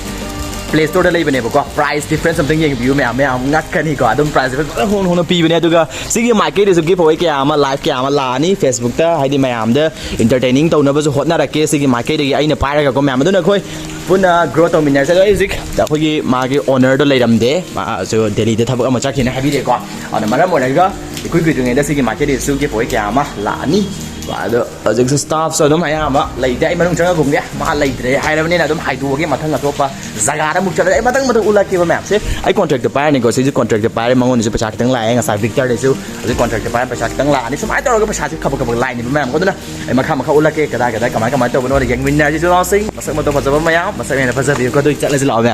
Play Store ꯗ ꯂꯩꯕꯅꯦꯕꯀꯣ꯫ Price difference ꯑꯝꯇꯪ ꯌꯦꯡꯕꯤꯌꯨ ꯃꯌꯥꯝ, ꯃꯌꯥꯝ ꯉꯛꯀꯅꯤꯀꯣ꯫ ꯑꯗꯨꯝ price difference ꯐꯖꯅ ꯍꯣꯡꯅ ꯍꯣꯡꯅ ꯄꯤꯕꯅꯦ꯫ ꯑꯗꯨꯒ ꯁꯤꯒꯤ ꯃꯥꯏꯀꯩꯗꯁꯨ give away ꯀꯌꯥ ꯑꯃ, live ꯀꯌꯥ ꯑꯃ ꯂꯥꯛꯑꯅꯤ Facebook ꯇ, ꯍꯥꯏꯗꯤ ꯃꯌꯥꯝꯗ entertaining ꯇꯧꯅꯕꯁꯨ ꯍꯣꯠꯅꯔꯛꯀꯦ ꯁꯤꯒꯤ ꯃꯥꯏꯀꯩꯗꯒꯤ ꯑꯩꯅ ꯄꯥꯏꯔꯒꯀꯣ ꯃꯌꯥꯝ꯫ ꯑꯗꯨꯅ ꯑꯩꯈꯣꯏ ꯄꯨꯟꯅ grow ꯇꯧꯃꯤꯟꯅꯔꯁꯦ꯫ ꯑꯗꯣ ꯑꯩ ꯍꯧꯖꯤꯛ ꯑꯩꯈꯣꯏꯒꯤ ꯃꯥꯒꯤ owner ꯗꯣ ꯂꯩꯔꯝꯗꯦ, ꯃꯥꯁꯨ ꯗꯦꯜꯂꯤꯗ ꯊꯕꯛ ꯑꯃ ꯆꯠꯈꯤꯅ ꯍꯥꯏꯕꯤꯔꯦꯀꯣ꯫ ꯑꯗꯨꯅ ꯃꯔꯝ ꯑꯣꯏꯔꯒ ꯏꯀꯨꯏ ꯀꯨꯏꯗ꯭ꯔꯤꯉꯩꯗ ꯁꯤꯒꯤ ꯃꯥꯏꯀꯩꯗꯒꯤꯁꯨ give away ꯀꯌꯥ ꯑꯃ ꯂꯥꯛꯑꯅꯤ꯫ ꯑꯗꯣ ꯍꯧꯖꯤꯛꯁꯦ staff ꯁꯨ ꯑꯗꯨꯝ ꯑꯌꯥꯝꯕ ꯂꯩꯇꯦ꯫ ꯑꯩ ꯃꯅꯨꯡ ꯆꯪꯉꯒꯨꯝꯒꯦ, ꯃꯥ ꯂꯩꯇ꯭ꯔꯦ ꯍꯥꯏꯔꯕꯅꯤꯅ ꯑꯗꯨꯝ ꯍꯥꯏꯗꯣꯛꯑꯒꯦ꯫ ꯃꯊꯪ ꯑꯇꯣꯞꯄ ꯖꯒꯥꯗ ꯑꯃꯨꯛ ꯆꯠꯂꯒ ꯑꯩ ꯃꯊꯪ ꯃꯊꯪ ꯎꯠꯂꯛꯀꯦꯕ ꯃꯌꯥꯝꯁꯦ꯫ ꯑꯩ contract ꯇ ꯄꯥꯏꯔꯅꯤꯀꯣ, ꯁꯤꯁꯦ contract ꯇ ꯄꯥꯏꯔꯦ, ꯃꯉꯣꯟꯗꯁꯨ ꯄꯩꯁꯥ ꯈꯤꯇꯪ ꯂꯥꯛꯑꯦ꯫ ꯉꯁꯥꯏ Victor ꯗꯩꯁꯨ ꯍꯧꯖꯤꯛ contract ꯇ ꯄꯥꯏꯔꯦ, ꯄꯩꯁꯥ ꯈꯤꯇꯪ ꯂꯥꯛꯑꯅꯤ꯫ ꯁꯨꯃꯥꯏꯅ ꯇꯧꯔꯒ ꯄꯩꯁꯥꯁꯦ ꯈꯕꯛ ꯈꯕꯛ ꯂꯥꯛꯏꯅꯦꯕ ꯃꯌꯥꯝ꯫ ꯑꯗꯨꯅ ꯑꯩ ꯃꯈꯥ ꯃꯈꯥ ꯎꯠꯂꯛꯀꯦ, ꯀꯗꯥꯏ ꯀꯗꯥꯏ ꯀꯃꯥꯏ ꯀꯃꯥꯏꯅ ꯇꯧꯕꯅꯣ ꯌꯦꯡꯃꯤꯟꯅꯔꯁꯤ꯫ ꯏꯆꯤꯜ ꯏꯅꯥꯎꯁꯤꯡ, ꯃꯁꯛ ꯃꯇꯧ ꯐꯖꯕ ꯃꯌꯥꯝ, ꯃꯁꯛ ꯍꯦꯟꯅ ꯐꯖꯕꯤꯌꯨꯀꯣ꯫ ꯑꯗꯨ ꯆꯠꯂꯁꯤ ꯂꯥꯛꯑꯣꯅꯦ꯫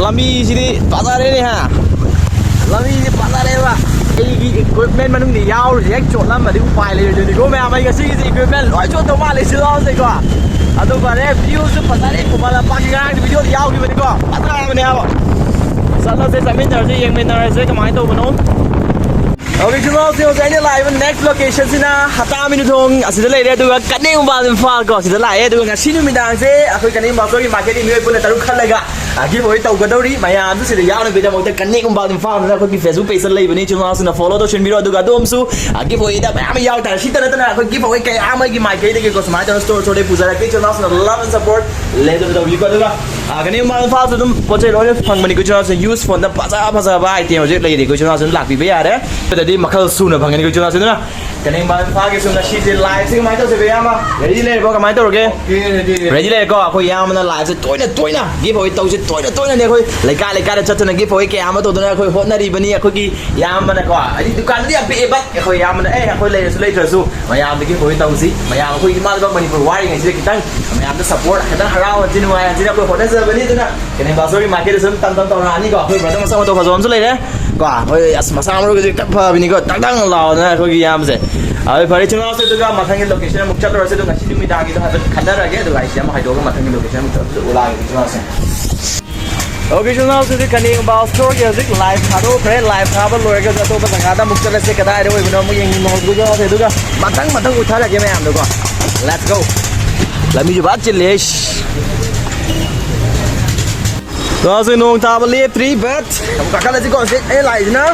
ꯂꯝꯕꯤꯁꯤꯗꯤ ꯐꯖꯔꯦꯅꯦ ꯍꯥ꯫ ꯂꯝꯕꯤꯁꯤ ꯐꯖꯔꯦꯕ꯫ ꯑꯩꯒꯤ equipment ꯃꯅꯨꯡꯗ ꯌꯥꯎꯔꯤꯁꯦ ꯍꯦꯛ ꯆꯣꯠꯂꯝꯃꯗꯤ ꯎꯄꯥꯏ ꯂꯩꯔꯣꯏꯗꯣꯏꯅꯤꯀꯣ ꯃꯌꯥꯝ꯫ ꯑꯩ ꯉꯁꯤꯒꯤꯁꯦ equipment ꯂꯣꯏ ꯆꯣꯠꯇꯧ ꯃꯥꯜꯂꯦ ꯁꯤ ꯂꯥꯎꯁꯦꯀꯣ꯫ ꯑꯗꯨ ꯐꯔꯦ, view ꯁꯨ ꯐꯖꯔꯦ꯫ ꯈꯨꯃꯟ ꯂꯝꯄꯥꯛꯀꯤ ꯉꯔꯥꯡꯒꯤ video ꯗ ꯌꯥꯎꯈꯤꯕꯅꯤꯀꯣ꯫ ꯐꯖꯔꯕꯅꯦ ꯍꯥꯏꯕ꯫ ꯆꯠꯂꯁꯦ, ꯆꯠꯃꯤꯟꯅꯔꯁꯦ, ꯌꯦꯡꯃꯤꯟꯅꯔꯁꯦ ꯀꯃꯥꯏꯅ ꯇꯧꯕꯅꯣ꯫ Okay, ꯏꯆꯤꯜ ꯏꯅꯥꯎꯁꯤꯡ, ꯍꯧꯖꯤꯛ ꯑꯩꯅ ꯂꯥꯛꯏꯕ next location ꯁꯤꯅ ꯍꯇꯥꯃꯤꯅꯤꯊꯣꯡ ꯑꯁꯤꯗ ꯂꯩꯔꯦ, ꯑꯗꯨꯒ ꯀꯅꯦꯛ ꯃꯄꯥꯜ ꯏꯝꯐꯥꯜ ꯀꯣ ꯁꯤꯗ ꯂꯥꯛꯑꯦ꯫ ꯑꯗꯨꯒ ꯉꯁꯤ ꯅꯨꯃꯤꯗꯥꯡꯁꯦ ꯑꯩꯈꯣꯏ ꯀꯅꯦꯛ ꯃꯄꯥꯜ ꯁ꯭ꯇꯣꯔꯒꯤ ꯃꯥꯏꯀꯩꯗꯒꯤ ꯃꯤꯑꯣꯏ ꯄꯨꯟꯅ ꯇꯔꯨꯛ ꯈꯜꯂꯒ giveaway ꯇꯧꯒꯗꯧꯔꯤ꯫ ꯃꯌꯥꯝꯁꯨ ꯁꯤꯗ ꯌꯥꯎꯅꯕꯒꯤꯗꯃꯛꯇ ꯀꯅꯦꯛ ꯃꯄꯥꯜ ꯏꯝꯐꯥꯜꯗ ꯑꯩꯈꯣꯏꯒꯤ Facebook page ꯇ ꯂꯩꯕꯅꯤ, ꯏꯆꯤꯜ ꯏꯅꯥꯎꯁꯤꯡꯅ follow ꯇꯧꯁꯤꯟꯕꯤꯔꯣ꯫ ꯑꯗꯨꯒ ꯑꯗꯣꯝꯁꯨ giveaway ꯗ ꯃꯌꯥꯝ ꯑꯃ ꯌꯥꯎ ꯇꯥꯔꯦ꯫ ꯁꯤꯇ ꯅꯠꯇꯅ ꯑꯩꯈꯣꯏ giveaway ꯀꯌꯥ ꯑꯃꯒꯤ ꯃꯥꯏꯀꯩꯗꯒꯤꯀꯣ ꯁꯨꯃꯥꯏꯅ ꯇꯧꯔꯒ store store ꯗꯒꯤ ꯄꯨꯖꯔꯛꯀꯦ꯫ ꯏꯆꯤꯜ ꯏꯅꯥꯎꯁꯤꯡꯅ love and support ꯂꯦꯞꯇꯅ ꯇꯧꯕꯤꯌꯨꯀꯣ꯫ ꯑꯗꯨꯒ ꯑꯥ, ꯀꯅꯦꯛ ꯃꯄꯥꯜ ꯏꯝꯐꯥꯜꯁꯨ ꯑꯗꯨꯝ ꯄꯣꯠ ꯆꯩ ꯂꯣꯏꯅ ꯐꯪꯕꯅꯤꯀꯣ, ꯏꯆꯤꯜ ꯏꯅꯥꯎꯁꯤꯡ꯫ Used phone ꯗ ꯐꯖ ꯐꯖꯕ item ꯍꯧꯖꯤꯛ ꯂꯩꯔꯤꯀꯣ, ꯏꯆꯤꯜ ꯏꯅꯥꯎꯁꯤꯡ ꯂꯥꯛꯄꯤꯕ ꯌꯥꯔꯦ꯫ ꯁꯤꯗꯗꯤ ꯃꯈꯜ ꯁꯨꯅ ꯐꯪꯒꯅꯤꯀꯣ, ꯏꯆꯤꯜ ꯏꯅꯥꯎꯁꯤꯡ꯫ ꯑꯗꯨꯅ ꯀꯅꯦꯛ ꯃꯄꯥꯜ ꯏꯝꯐꯥꯜꯒꯤꯁꯨ ꯉꯁꯤꯁꯦ live ꯁꯦ ꯀꯃꯥꯏꯅ ꯇꯧꯁꯦꯕ, ꯏꯌꯥꯝꯕ? Ready ꯂꯩꯔꯕꯣ? ꯀꯃꯥꯏꯅ ꯇꯧꯔꯒꯦ? Ready ꯂꯩꯔꯦꯀꯣ? ꯑꯩꯈꯣꯏ ꯏꯌꯥꯝꯕꯅ live ꯁꯦ ꯇꯣꯏꯅ ꯇꯣꯏꯅ giveaway ꯇꯧꯁꯦ, ꯇꯣꯏꯅ ꯇꯣꯏꯅꯅꯦ ꯑꯩꯈꯣꯏ ꯂꯩꯀꯥꯏ ꯂꯩꯀꯥꯏꯗ ꯆꯠꯇꯅ giveaway ꯀꯌꯥ ꯑꯃ ꯇꯧꯗꯅ ꯑꯩꯈꯣꯏ ꯍꯣꯠꯅꯔꯤꯕꯅꯤ꯫ ꯑꯩꯈꯣꯏꯒꯤ ꯏꯌꯥꯝꯕꯅꯀꯣ, ꯍꯥꯏꯗꯤ ꯗꯨꯀꯥꯟꯗꯨꯗꯤ ꯌꯥꯝ ꯄꯤꯛꯑꯦ, but ꯑꯩꯈꯣꯏ ꯏꯌꯥꯝꯕꯅ, ꯑꯦ, ꯑꯩꯈꯣꯏ ꯂꯩꯔꯁꯨ ꯂꯩꯇ꯭ꯔꯁꯨ ꯃꯌꯥꯝꯗꯒꯤ ꯍꯣꯏ ꯇꯧꯁꯤ꯫ ꯃꯌꯥꯝ ꯑꯩꯈꯣꯏ ꯏꯃꯥ ꯂꯩꯕꯥꯛ ꯃꯅꯤꯄꯨꯔ ꯋꯥꯔꯤꯉꯩꯁꯤꯗ ꯈꯤꯇꯪ ꯃꯌꯥꯝꯗ support, ꯈꯤꯇꯪ ꯍꯔꯥꯎꯍꯟꯁꯤ, ꯅꯨꯡꯉꯥꯏꯍꯟꯁꯤꯅ ꯑꯩꯈꯣꯏ ꯍꯣꯠꯅꯖꯕꯅꯤ꯫ ꯑꯗꯨꯅ ꯀꯅꯦꯛ ꯃꯄꯥꯜ ꯁ꯭ꯇꯣꯔꯒꯤ ꯃꯥꯏꯀꯩꯗ ꯁꯨꯝ ꯇꯝ ꯇꯝ ꯇꯧꯔꯛꯑꯅꯤꯀꯣ꯫ ꯑꯩꯈꯣꯏ brother ꯃꯁꯛ ꯃꯇꯧ ꯐꯖꯕ ꯑꯃꯁꯨ ꯂꯩꯔꯦ ꯀꯣ꯫ ꯍꯣꯏ, ꯑꯁ, ꯃꯁꯥ ꯃꯔꯨꯒꯁꯦ ꯈꯤꯇꯪ ꯐꯕꯅꯤꯀꯣ, ꯇꯪ ꯇꯪ ꯂꯥꯎꯗꯅ ꯑꯩꯈꯣꯏꯒꯤ ꯏꯌꯥꯝꯕꯁꯦ꯫ ꯑꯗꯨ ꯐꯔꯦ, ꯏꯆꯤꯜ ꯏꯅꯥꯎꯁꯦ, ꯑꯗꯨꯒ ꯃꯊꯪꯒꯤ location ꯑꯃꯨꯛ ꯆꯠꯂꯨꯔꯁꯦ꯫ ꯑꯗꯨꯒ ꯉꯁꯤ ꯅꯨꯃꯤꯗꯥꯡꯒꯤꯗꯣ ꯍꯥꯏꯐꯦꯠ ꯈꯟꯅꯔꯒꯦ, ꯑꯗꯨꯒ ꯑꯩꯁꯦ ꯑꯃꯨꯛ ꯍꯥꯏꯗꯣꯛꯑꯒ ꯃꯊꯪꯒꯤ location ꯑꯃꯨꯛ ꯆꯠꯄꯗ ꯎꯠꯂꯛꯑꯒꯦ, ꯏꯆꯤꯜ ꯏꯅꯥꯎꯁꯦ꯫ Okay, ꯏꯆꯤꯜ ꯏꯅꯥꯎꯁꯤꯗꯤ ꯀꯅꯦꯛ ꯃꯄꯥꯜ ꯁ꯭ꯇꯣꯔꯒꯤ ꯍꯧꯖꯤꯛ live ꯊꯥꯗꯣꯛꯈ꯭ꯔꯦ꯫ Live ꯊꯥꯕ ꯂꯣꯏꯔꯒꯁꯨ ꯑꯇꯣꯞꯄ ꯖꯒꯥꯗ ꯑꯃꯨꯛ ꯆꯠꯂꯁꯦ꯫ ꯀꯗꯥꯏꯗ ꯑꯣꯏꯕꯅꯣ ꯑꯃꯨꯛ ꯌꯦꯡꯃꯤꯟꯅꯍꯧꯗꯣꯏꯁꯦ꯫ ꯑꯗꯨꯒ ꯃꯊꯪ ꯃꯊꯪ ꯎꯠꯊꯔꯒꯦ ꯃꯌꯥꯝꯗꯀꯣ꯫ Let's go. ꯂꯝꯕꯤꯁꯨ ꯐꯖ ꯆꯤꯜꯂꯦ, ꯏꯁ꯫ ꯍꯧꯖꯤꯛ ꯅꯣꯡ ꯇꯥꯕ ꯂꯦꯞꯇ꯭ꯔꯤ, but ꯑꯃꯨꯛ ꯀꯥꯈꯠꯂꯁꯤꯀꯣ꯫ ꯍꯧꯖꯤꯛ ꯑꯩꯅ ꯂꯥꯛꯏꯁꯤꯅ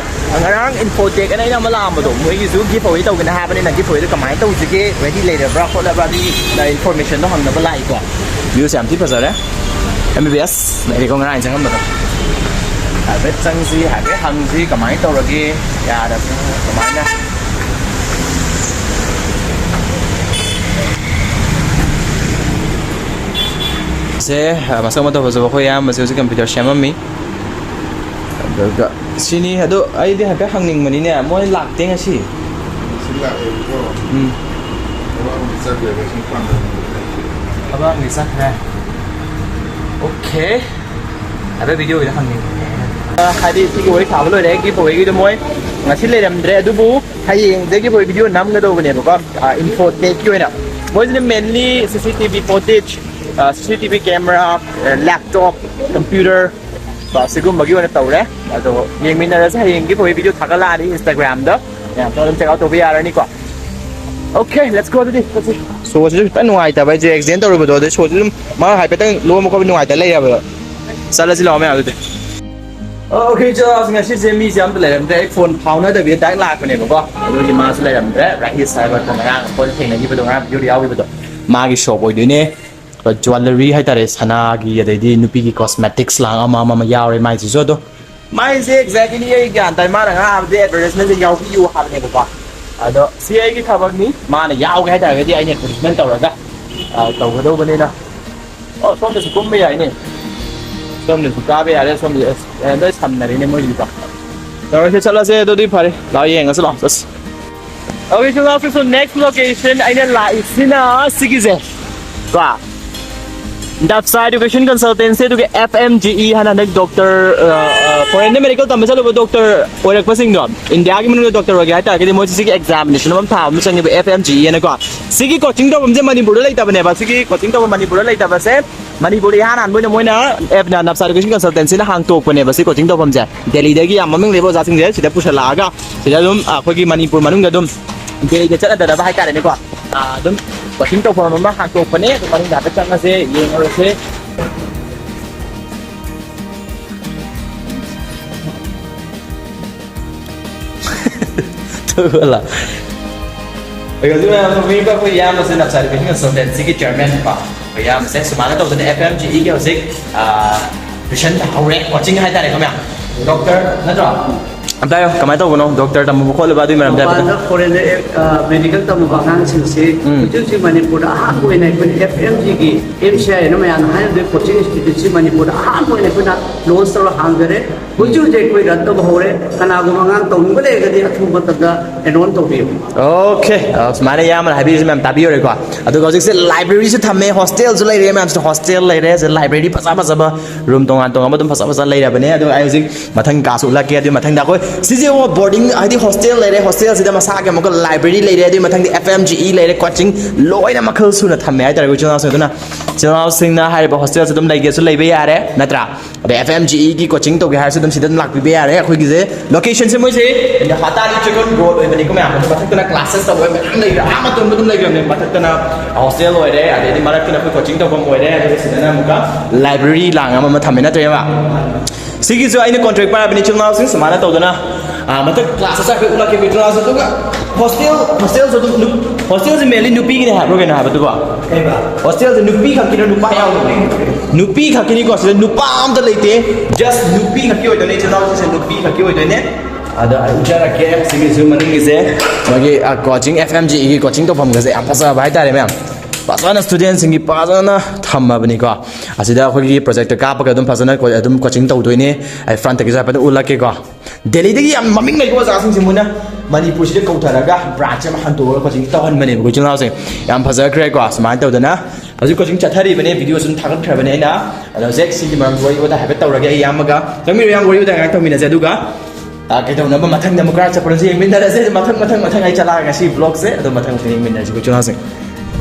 ꯉꯔꯥꯡ Infotech ꯑꯅ ꯑꯩꯅ ꯑꯃ ꯂꯥꯛꯑꯝꯕꯗꯣ, ꯃꯣꯏꯒꯤꯁꯨ giveaway ꯇꯧꯒꯦꯅ ꯍꯥꯏꯕꯅꯤꯅ, giveaway ꯗꯣ ꯀꯃꯥꯏꯅ ꯇꯧꯁꯤꯒꯦ, ready ꯂꯩꯔꯕ꯭ꯔꯥ ꯈꯣꯠꯂꯕ꯭ꯔꯥ ꯑꯗꯨꯒꯤ information ꯗꯣ ꯍꯪꯅꯕ ꯂꯥꯛꯏꯀꯣ꯫ View ꯁꯦ ꯌꯥꯝ ꯊꯤ ꯐꯖꯔꯦ꯫ M B B S ꯂꯩꯔꯦꯀꯣ ꯉꯔꯥꯡ ꯆꯪꯉꯝꯕꯗꯣ꯫ ꯍꯥꯏꯐꯦꯠ ꯆꯪꯁꯤ, ꯍꯥꯏꯐꯦꯠ ꯍꯪꯁꯤ ꯀꯃꯥꯏꯅ ꯇꯧꯔꯒꯦ, ꯌꯥꯔꯕ꯭ꯔꯥ, ꯀꯃꯥꯏꯅ꯫ ꯁꯦ, ꯑ, ꯃꯁꯛ ꯃꯇꯧ ꯐꯖꯕ ꯑꯩꯈꯣꯏ ꯏꯌꯥꯝꯕꯁꯦ ꯍꯧꯖꯤꯛ computer ꯁꯦꯝꯃꯝꯃꯤ꯫ ꯑꯗꯨꯒ ꯁꯤꯅꯤ꯫ ꯑꯗꯣ ꯑꯩꯗꯤ ꯍꯥꯏꯐꯦꯠ ꯍꯪꯅꯤꯡꯕꯅꯤꯅꯦ, ꯃꯣꯏ ꯂꯥꯛꯇꯦ ꯉꯁꯤ꯫ ꯉꯁꯤ ꯂꯥꯛꯑꯦꯕꯀꯣ꯫ ꯎꯝ꯫ ꯊꯕꯛ ꯑꯃꯗꯤ ꯆꯠꯈ꯭ꯔꯦ, ꯀꯩꯁꯨ ꯄꯥꯡꯒꯜ ꯂꯩꯇꯦ꯫ ꯊꯕꯛ ꯑꯃꯗꯤ ꯆꯠꯈ꯭ꯔꯦ꯫ Okay꯫ ꯍꯥꯏꯐꯦꯠ video ꯒꯤꯗ ꯍꯪꯅꯤꯡꯕꯅꯦ꯫ ꯑ, ꯍꯥꯏꯗꯤ ꯁꯤꯒꯤ ꯋꯥꯔꯤ ꯁꯥꯕ ꯂꯣꯏꯔꯦ꯫ Giveaway ꯒꯤꯗꯣ ꯃꯣꯏ ꯉꯁꯤ ꯂꯩꯔꯝꯗ꯭ꯔꯦ, ꯑꯗꯨꯕꯨ ꯍꯌꯦꯡꯗꯒꯤ ꯑꯩꯈꯣꯏ video ꯅꯝꯒꯗꯧꯕꯅꯦꯕꯀꯣ꯫ ꯑ, infotech ꯀꯤ ꯑꯣꯏꯅ꯫ ꯃꯣꯏꯁꯤꯅ mainly CCTV footage, ꯑ, CCTV camera, ꯑ, laptop, computer, ꯀꯣ, ꯁꯤꯒꯨꯝꯕꯒꯤ ꯑꯣꯏꯅ ꯇꯧꯔꯦ꯫ ꯑꯗꯣ ꯌꯦꯡꯃꯤꯟꯅꯔꯁꯦ, ꯍꯌꯦꯡꯒꯤ ꯑꯩꯈꯣꯏ video ꯊꯥꯒꯠꯂꯛꯑꯅꯤ Instagram ꯗ꯫ ꯃꯌꯥꯝꯁꯨ ꯑꯗꯨꯝ check out ꯇꯧꯕ ꯌꯥꯔꯅꯤꯀꯣ꯫ Okay, let's go ꯑꯗꯨꯗꯤ꯫ ꯆꯠꯁꯤ꯫ Show ꯁꯤꯁꯨ ꯈꯤꯇꯪ ꯅꯨꯡꯉꯥꯏꯇꯕ, ꯑꯩꯁꯦ accident ꯇꯧꯔꯨꯕꯗꯣ, ꯑꯗꯩ show ꯁꯤ ꯑꯗꯨꯝ ꯃꯥ ꯍꯥꯏꯐꯦꯠꯇꯪ ꯂꯣꯝꯕ ꯈꯣꯠꯄ ꯅꯨꯡꯉꯥꯏꯇ ꯂꯩꯔꯕ꯫ ꯆꯠꯂꯁꯤ ꯂꯥꯛꯑꯣ ꯃꯌꯥꯝ ꯑꯗꯨꯗꯤ꯫ Okay, ꯆꯠꯂꯁꯤ꯫ ꯉꯁꯤꯁꯦ ꯃꯤꯁꯦ ꯑꯝꯇ ꯂꯩꯔꯝꯗ꯭ꯔꯦ꯫ ꯑꯩ phone ꯐꯥꯎꯅꯗꯕꯤꯗ direct ꯂꯥꯛꯄꯅꯦꯕꯀꯣ꯫ ꯑꯗꯨꯒꯤ ꯃꯥꯁꯨ ꯂꯩꯔꯝꯗ꯭ꯔꯦ꯫ ꯔꯥꯍꯤꯁ ꯍꯥꯏꯕ ꯉꯔꯥꯡ ꯑꯩꯈꯣꯏ ꯊꯦꯡꯅꯈꯤꯕꯗꯣ, ꯉꯔꯥꯡ video ꯗ ꯌꯥꯎꯈꯤꯕꯗꯣ, ꯃꯥꯒꯤ shop ꯑꯣꯏꯗꯣꯏꯅꯦ꯫ Jewellery ꯍꯥꯏꯇꯥꯔꯦ, ꯁꯅꯥꯒꯤ, ꯑꯗꯩꯗꯤ ꯅꯨꯄꯤꯒꯤ cosmetics ꯂꯥꯡ ꯑꯃ ꯑꯃ ꯑꯃ ꯌꯥꯎꯔꯦ ꯃꯥꯏꯁꯤꯁꯨ꯫ ꯑꯗꯣ ꯃꯥꯏꯁꯦ exactly ꯑꯩ ꯒ꯭ꯌꯥꯟ ꯇꯥꯏ, ꯃꯥꯅ ꯉꯥꯡꯕꯗꯤ advertisement ꯁꯦ ꯌꯥꯎꯕꯤꯌꯨ ꯍꯥꯏꯕꯅꯦꯕꯀꯣ꯫ ꯑꯗꯣ ꯁꯤ ꯑꯩꯒꯤ ꯊꯕꯛꯅꯤ, ꯃꯥꯅ ꯌꯥꯎꯒꯦ ꯍꯥꯏꯇꯥꯔꯒꯗꯤ ꯑꯩꯅ advertisement ꯇꯧꯔꯒ, ꯑ, ꯇꯧꯒꯗꯧꯕꯅꯤꯅ꯫ ꯑꯣ, ꯁꯣꯝꯗꯁꯨ ꯀꯨꯝꯕ ꯌꯥꯏꯅꯦ꯫ ꯁꯣꯝꯗꯁꯨ ꯀꯥꯕ ꯌꯥꯔꯦ, ꯁꯣꯝꯗ ꯑꯁ, ꯑ, ꯂꯣꯏ ꯁꯝꯅꯔꯦꯅꯦ ꯃꯣꯏꯒꯤꯗꯤꯀꯣ꯫ ꯇꯧꯔꯁꯦ, ꯆꯠꯂꯁꯦ, ꯑꯗꯨꯗꯤ ꯐꯔꯦ꯫ ꯂꯥꯛꯑꯣ, ꯌꯦꯡꯉꯁꯤ ꯂꯥꯛꯑꯣ, ꯆꯠꯁꯤ꯫ Okay, so now to next location ꯑꯩꯅ ꯂꯥꯛꯏꯁꯤꯅ ꯁꯤꯒꯤꯁꯦ ꯀꯣ꯫ Dapsa Education Consultancy ꯑꯗꯨꯒ F M G E ꯍꯥꯏꯅ ꯍꯟꯗꯛ doctor, ꯑ, ꯑ, foreign ꯗ medical ꯇꯝꯕ ꯆꯠꯂꯨꯕ doctor ꯑꯣꯏꯔꯛꯄꯁꯤꯡꯗꯣ, India ꯒꯤ ꯃꯅꯨꯡꯗ doctor ꯑꯣꯏꯒꯦ ꯍꯥꯏꯇꯥꯔꯒꯗꯤ ꯃꯣꯏꯁꯤ ꯁꯤꯒꯤ examination ꯑꯃ ꯊꯥꯕ ꯑꯃ ꯆꯪꯉꯦꯕ, F M G E ꯍꯥꯏꯅꯀꯣ꯫ ꯁꯤꯒꯤ coaching ꯇꯧꯐꯝꯁꯦ ꯃꯅꯤꯄꯨꯔꯗ ꯂꯩꯇꯕꯅꯦꯕ꯫ ꯁꯤꯒꯤ coaching ꯇꯧꯐꯝ ꯃꯅꯤꯄꯨꯔꯗ ꯂꯩꯇꯕꯁꯦ ꯃꯅꯤꯄꯨꯔꯗ ꯏꯍꯥꯟ ꯍꯥꯟꯕ ꯑꯣꯏꯅ ꯃꯣꯏꯅ ꯑꯦꯞꯅ Dapsa Education Consultancy ꯅ ꯍꯥꯡꯇꯣꯛꯄꯅꯦꯕ ꯁꯤ coaching ꯇꯧꯐꯝꯁꯦ꯫ ꯗꯦꯜꯂꯤꯗꯒꯤ ꯌꯥꯝ ꯃꯃꯤꯡ ꯂꯩꯕ ꯑꯣꯖꯥꯁꯤꯡꯁꯦ ꯁꯤꯗ ꯄꯨꯁꯜꯂꯛꯑꯒ ꯁꯤꯗ ꯑꯗꯨꯝ ꯑꯩꯈꯣꯏꯒꯤ ꯃꯅꯤꯄꯨꯔ ꯃꯅꯨꯡꯗ ꯑꯗꯨꯝ ꯗꯦꯜꯂꯤꯗ ꯆꯠꯅꯗꯅꯕ ꯍꯥꯏꯇꯥꯔꯦꯅꯦꯀꯣ꯫ ꯑꯥ, ꯑꯗꯨꯝ coaching ꯇꯧꯐꯝ ꯑꯃ ꯍꯥꯡꯇꯣꯛꯄꯅꯦ꯫ ꯑꯗꯨ ꯃꯅꯨꯡꯗ ꯍꯥꯏꯐꯦꯠ ꯆꯪꯉꯁꯦ, ꯌꯦꯡꯉꯨꯔꯁꯦ꯫ ꯊꯣꯛꯂ꯫ ꯑꯩꯈꯣꯏ ꯍꯧꯖꯤꯛ ꯃꯌꯥꯝ ꯅꯣꯛꯅꯤꯡꯕ ꯑꯩꯈꯣꯏ ꯏꯌꯥꯝꯕꯁꯦ Dapsa Education Consultancy ꯒꯤ chairman ꯀꯣ꯫ ꯑꯩꯈꯣꯏ ꯏꯌꯥꯝꯕꯁꯦ ꯁꯨꯃꯥꯏꯅ ꯇꯧꯗꯅ F M G E ꯒꯤ ꯍꯧꯖꯤꯛ, ꯑꯥ, tuition ꯍꯧꯔꯦ, coaching ꯍꯥꯏꯇꯥꯔꯦꯀꯣ ꯃꯌꯥꯝ꯫ Doctor ꯅꯠꯇ꯭ꯔꯣ? ꯑꯝꯇ ꯍꯥꯏꯌꯣ, ꯀꯃꯥꯏꯅ ꯇꯧꯕꯅꯣ? ꯗꯣꯛꯇꯔ ꯇꯝꯃꯨꯕ ꯈꯣꯠꯂꯨꯕ ꯑꯗꯨꯒꯤ ꯃꯔꯝꯗ ꯍꯥꯏꯐꯦꯠꯇꯪ꯫ ꯃꯄꯥꯟꯗ ꯐꯣꯔꯦꯟꯗ ꯃꯦꯗꯤꯀꯦꯜ ꯇꯝꯃꯨꯕ ꯑꯉꯥꯡꯁꯤꯡꯁꯤ ꯎꯝ꯫ ꯍꯧꯖꯤꯛ ꯍꯧꯖꯤꯛ ꯃꯅꯤꯄꯨꯔꯗ ꯑꯍꯥꯟꯕ ꯑꯣꯏꯅ ꯑꯩꯈꯣꯏꯅ F M ꯖꯤꯒꯤ M C I ꯑꯦꯅ ꯃꯌꯥꯝꯅ ꯍꯥꯏꯔꯤꯕ ꯀꯣꯆꯤꯡ ꯏꯟꯁꯇꯤꯇ꯭ꯌꯨꯠꯁꯤ ꯃꯅꯤꯄꯨꯔꯗ ꯑꯍꯥꯟꯕ ꯑꯣꯏꯅ ꯑꯩꯈꯣꯏꯅ ꯂꯣꯟꯁ ꯇꯧꯔ ꯍꯥꯡꯖꯔꯦ꯫ ꯍꯧꯖꯤꯛ ꯍꯧꯖꯤꯛ ꯑꯩꯈꯣꯏ ꯔꯟ ꯇꯧꯕ ꯍꯧꯔꯦ꯫ ꯀꯅꯥꯒꯨꯝꯕ ꯑꯉꯥꯡ ꯇꯧꯅꯤꯡꯕ ꯂꯩꯔꯒꯗꯤ ꯑꯊꯨꯕ ꯃꯇꯝꯗ ꯑꯦꯟꯔꯣꯜ ꯇꯧꯕꯤꯌꯨ꯫ ꯑꯣꯀꯦ꯫ ꯁꯨꯃꯥꯏꯅ ꯏꯌꯥꯝꯕꯅ ꯍꯥꯏꯕꯤꯔꯤꯁꯦ ꯃꯌꯥꯝ ꯇꯥꯕꯤꯌꯨꯔꯦꯀꯣ꯫ ꯑꯗꯨꯒ ꯍꯧꯖꯤꯛꯁꯦ ꯂꯥꯏꯕ꯭ꯔꯦꯔꯤꯁꯨ ꯊꯝꯃꯦ, ꯍꯣꯁꯇꯦꯜꯁꯨ ꯂꯩꯔꯦ, ꯃꯌꯥꯝꯁꯤꯗ ꯍꯣꯁꯇꯦꯜ ꯂꯩꯔꯦ, ꯁꯤꯗ ꯂꯥꯏꯕ꯭ꯔꯦꯔꯤ ꯐꯖ ꯐꯖꯕ ꯔꯨꯝ ꯇꯣꯉꯥꯟ ꯇꯣꯉꯥꯟꯕ ꯑꯗꯨꯝ ꯐꯖ ꯐꯖ ꯂꯩꯔꯕꯅꯦ꯫ ꯑꯗꯨꯒ ꯑꯩ ꯍꯧꯖꯤꯛ ꯃꯊꯪ ꯀꯥꯁꯨ ꯎꯠꯂꯛꯀꯦ꯫ ꯑꯗꯨꯒꯤ ꯃꯊꯪꯗ ꯑꯩꯈꯣꯏ ꯁꯤꯁꯦ ꯕꯣꯔꯗꯤꯡ ꯍꯥꯏꯗꯤ ꯍꯣꯁꯇꯦꯜ ꯂꯩꯔꯦ, ꯍꯣꯁꯇꯦꯜꯁꯤꯗ ꯃꯁꯥꯒꯤ ꯑꯃꯨꯛꯀ ꯂꯥꯏꯕ꯭ꯔꯦꯔꯤ ꯂꯩꯔꯦ, ꯑꯗꯨꯒꯤ ꯃꯊꯪꯗ ꯑꯦꯐ ꯑꯦꯝ ꯖꯤ ꯏ ꯂꯩꯔꯦ, ꯀꯣꯆꯤꯡ ꯂꯣꯏꯅ ꯃꯈꯜ ꯁꯨꯅ ꯊꯝꯃꯦ ꯍꯥꯏꯇꯥꯔꯦ ꯑꯩꯈꯣꯏ ꯏꯆꯤꯜ ꯏꯅꯥꯎꯁꯤꯡ꯫ ꯑꯗꯨꯅ ꯏꯆꯤꯜ ꯏꯅꯥꯎꯁꯤꯡꯅ ꯍꯥꯏꯔꯤꯕ ꯍꯣꯁꯇꯦꯜꯁꯦ ꯑꯗꯨꯝ ꯂꯩꯒꯦꯁꯨ ꯂꯩꯕ ꯌꯥꯔꯦ, ꯅꯠꯇ꯭ꯔꯥ? ꯑꯗꯩ ꯑꯦꯐ ꯑꯦꯝ ꯖꯤ ꯏꯒꯤ ꯀꯣꯆꯤꯡ ꯇꯧꯒꯦ ꯍꯥꯏꯔꯁꯨ ꯑꯗꯨꯝ ꯁꯤꯗ ꯑꯗꯨꯝ ꯂꯥꯛꯄꯤꯕ ꯌꯥꯔꯦ꯫ ꯑꯩꯈꯣꯏꯒꯤꯁꯦ ꯂꯣꯀꯦꯁꯟꯁꯦ ꯃꯣꯏꯁꯦ ꯍꯇꯥꯗꯤ ꯆꯦꯀꯣꯟ ꯔꯣꯗ ꯑꯣꯏꯕꯅꯤꯀꯣ ꯃꯌꯥꯝ꯫ ꯑꯗꯨ ꯃꯊꯛꯇꯅ ꯀ꯭ꯂꯥꯁꯦꯁ ꯇꯧꯕ ꯃꯌꯥꯝ ꯂꯩꯔꯦ, ꯑꯥ ꯃꯇꯣꯟꯗ ꯑꯗꯨꯝ ꯂꯩꯈ꯭ꯔꯕꯅꯦ꯫ ꯃꯊꯛꯇꯅ ꯍꯣꯁꯇꯦꯜ ꯑꯣꯏꯔꯦ, ꯑꯗꯩꯗꯤ ꯃꯔꯛꯇꯅ ꯑꯩꯈꯣꯏ ꯀꯣꯆꯤꯡ ꯇꯧꯐꯝ ꯑꯣꯏꯔꯦ, ꯑꯗꯨꯒ ꯁꯤꯗꯅ ꯑꯃꯨꯛꯀ ꯂꯥꯏꯕ꯭ꯔꯦꯔꯤ ꯂꯥꯡ ꯑꯃ ꯑꯃ ꯊꯝꯃꯦ ꯅꯠꯇ꯭ꯔꯦꯕ꯫ ꯁꯤꯒꯤꯁꯨ ꯑꯩꯅ ꯀꯣꯟꯇ꯭ꯔꯦꯛ ꯄꯥꯏꯔꯕꯅꯤ ꯏꯆꯤꯜ ꯏꯅꯥꯎꯁꯤꯡ꯫ ꯁꯨꯃꯥꯏꯅ ꯇꯧꯗꯅ ꯑꯥ, ꯃꯊꯛ ꯀ꯭ꯂꯥꯁꯇ ꯆꯠꯈ꯭ꯔꯦ ꯎꯠꯂꯛꯀꯦ ꯏꯆꯤꯜ ꯏꯅꯥꯎꯁꯤꯡ꯫ ꯑꯗꯨꯒ ꯍꯣꯁꯇꯦꯜ ꯍꯣꯁꯇꯦꯜꯁꯨ ꯑꯗꯨꯝ ꯅꯨ- ꯍꯣꯁꯇꯦꯜꯁꯦ ꯃꯦꯟꯂꯤ ꯅꯨꯄꯤꯒꯤꯅꯦ ꯍꯥꯏꯕ꯭ꯔꯣ ꯀꯩꯅꯣ ꯍꯥꯏꯕ ꯑꯗꯨꯕꯣ? ꯀꯩꯕ? ꯍꯣꯁꯇꯦꯜꯁꯦ ꯅꯨꯄꯤ ꯈꯛꯀꯤꯔꯣ ꯅꯨꯄꯥ ꯌꯥꯎꯕ꯭ꯔꯣ? ꯅꯨꯄꯤ ꯈꯛꯀꯤꯅꯤꯀꯣ, ꯁꯤꯗ ꯅꯨꯄꯥ ꯑꯝꯇ ꯂꯩꯇꯦ꯫ ꯖꯁ ꯅꯨꯄꯤ ꯈꯛꯀꯤ ꯑꯣꯏꯗꯣꯏꯅꯦ ꯏꯆꯤꯜ ꯏꯅꯥꯎꯁꯤꯡꯁꯦ, ꯅꯨꯄꯤ ꯈꯛꯀꯤ ꯑꯣꯏꯗꯣꯏꯅꯦ꯫ ꯑꯗꯣ ꯑꯩ ꯎꯠꯆꯔꯛꯀꯦ ꯁꯤꯒꯤꯁꯨ ꯃꯅꯤꯡꯒꯤꯁꯦ ꯃꯣꯏꯒꯤ ꯀꯣꯆꯤꯡ ꯑꯦꯐ ꯑꯦꯝ ꯖꯤꯒꯤ ꯀꯣꯆꯤꯡ ꯇꯧꯐꯝꯒꯁꯦ ꯌꯥꯝ ꯐꯖꯕ ꯍꯥꯏꯇꯥꯔꯦ ꯃꯌꯥꯝ꯫ ꯐꯖꯅ ꯁ꯭ꯇꯨꯗꯦꯟꯁꯤꯡꯒꯤ ꯐꯖꯅ ꯊꯝꯃꯕꯅꯤꯀꯣ꯫ ꯑꯁꯤꯗ ꯑꯩꯈꯣꯏꯒꯤ ꯄ꯭ꯔꯣꯖꯦꯛꯇ ꯀꯥꯞꯄꯒ ꯑꯗꯨꯝ ꯐꯖꯅ ꯀꯣ- ꯑꯗꯨꯝ ꯀꯣꯆꯤꯡ ꯇꯧꯗꯣꯏꯅꯦ꯫ ꯑꯩ ꯐ꯭ꯔꯟꯠꯇꯒꯤꯁꯨ ꯍꯥꯏꯐꯦꯠ ꯎꯠꯂꯛꯀꯦꯀꯣ꯫ ꯗꯦꯜꯂꯤꯗꯒꯤ ꯌꯥꯝ ꯃꯃꯤꯡ ꯂꯩꯕ ꯑꯣꯖꯥꯁꯤꯡꯁꯦ ꯃꯣꯏꯅ ꯃꯅꯤꯄꯨꯔꯁꯤꯗ ꯀꯧꯊꯔꯒ ꯕ꯭ꯔꯥꯟꯁ ꯑꯃ ꯍꯟꯗꯣꯛꯑꯒ ꯀꯣꯆꯤꯡ ꯇꯧꯍꯟꯕꯅꯦꯕ ꯑꯩꯈꯣꯏ ꯏꯆꯤꯜ ꯏꯅꯥꯎꯁꯦ꯫ ꯌꯥꯝ ꯐꯖꯈ꯭ꯔꯦꯀꯣ꯫ ꯁꯨꯃꯥꯏꯅ ꯇꯧꯗꯅ ꯍꯧꯖꯤꯛ ꯀꯣꯆꯤꯡ ꯆꯠꯊꯔꯤꯕꯅꯦ, ꯚꯤꯗꯤꯑꯣꯁꯨ ꯑꯗꯨꯝ ꯊꯥꯒꯠꯈ꯭ꯔꯕꯅꯦ ꯑꯩꯅ꯫ ꯑꯗꯣ ꯍꯧꯖꯤꯛ ꯁꯤꯒꯤ ꯃꯔꯝꯗ ꯋꯥꯔꯤ ꯋꯥꯇꯥꯏ ꯍꯥꯏꯐꯦꯠ ꯇꯧꯔꯒꯦ꯫ ꯑꯩ ꯏꯌꯥꯝꯕꯒ ꯆꯪꯕꯤꯔꯣ, ꯏꯌꯥꯝꯕ, ꯋꯥꯔꯤ ꯋꯥꯇꯥꯏ ꯉꯥꯏꯍꯥꯛ ꯇꯧꯃꯤꯟꯅꯁꯦ꯫ ꯑꯗꯨꯒ ꯑ, ꯀꯩꯗꯧꯅꯕ ꯃꯊꯪꯗ ꯑꯃꯨꯛ ꯀꯔꯥꯏ ꯆꯠꯄꯅꯣꯁꯦ ꯌꯦꯡꯃꯤꯟꯅꯔꯁꯦ꯫ ꯃꯊꯪ ꯃꯊꯪ ꯃꯊꯪ ꯑꯩ ꯆꯠꯂꯛꯑꯒ ꯁꯤ ꯕ꯭ꯂꯣꯒꯁꯦ ꯑꯗꯨꯝ ꯃꯊꯪ ꯃꯊꯪ ꯌꯦꯡꯃꯤꯟꯅꯔꯁꯦ ꯑꯩꯈꯣꯏ ꯏꯆꯤꯜ ꯏꯅꯥꯎꯁꯤꯡ꯫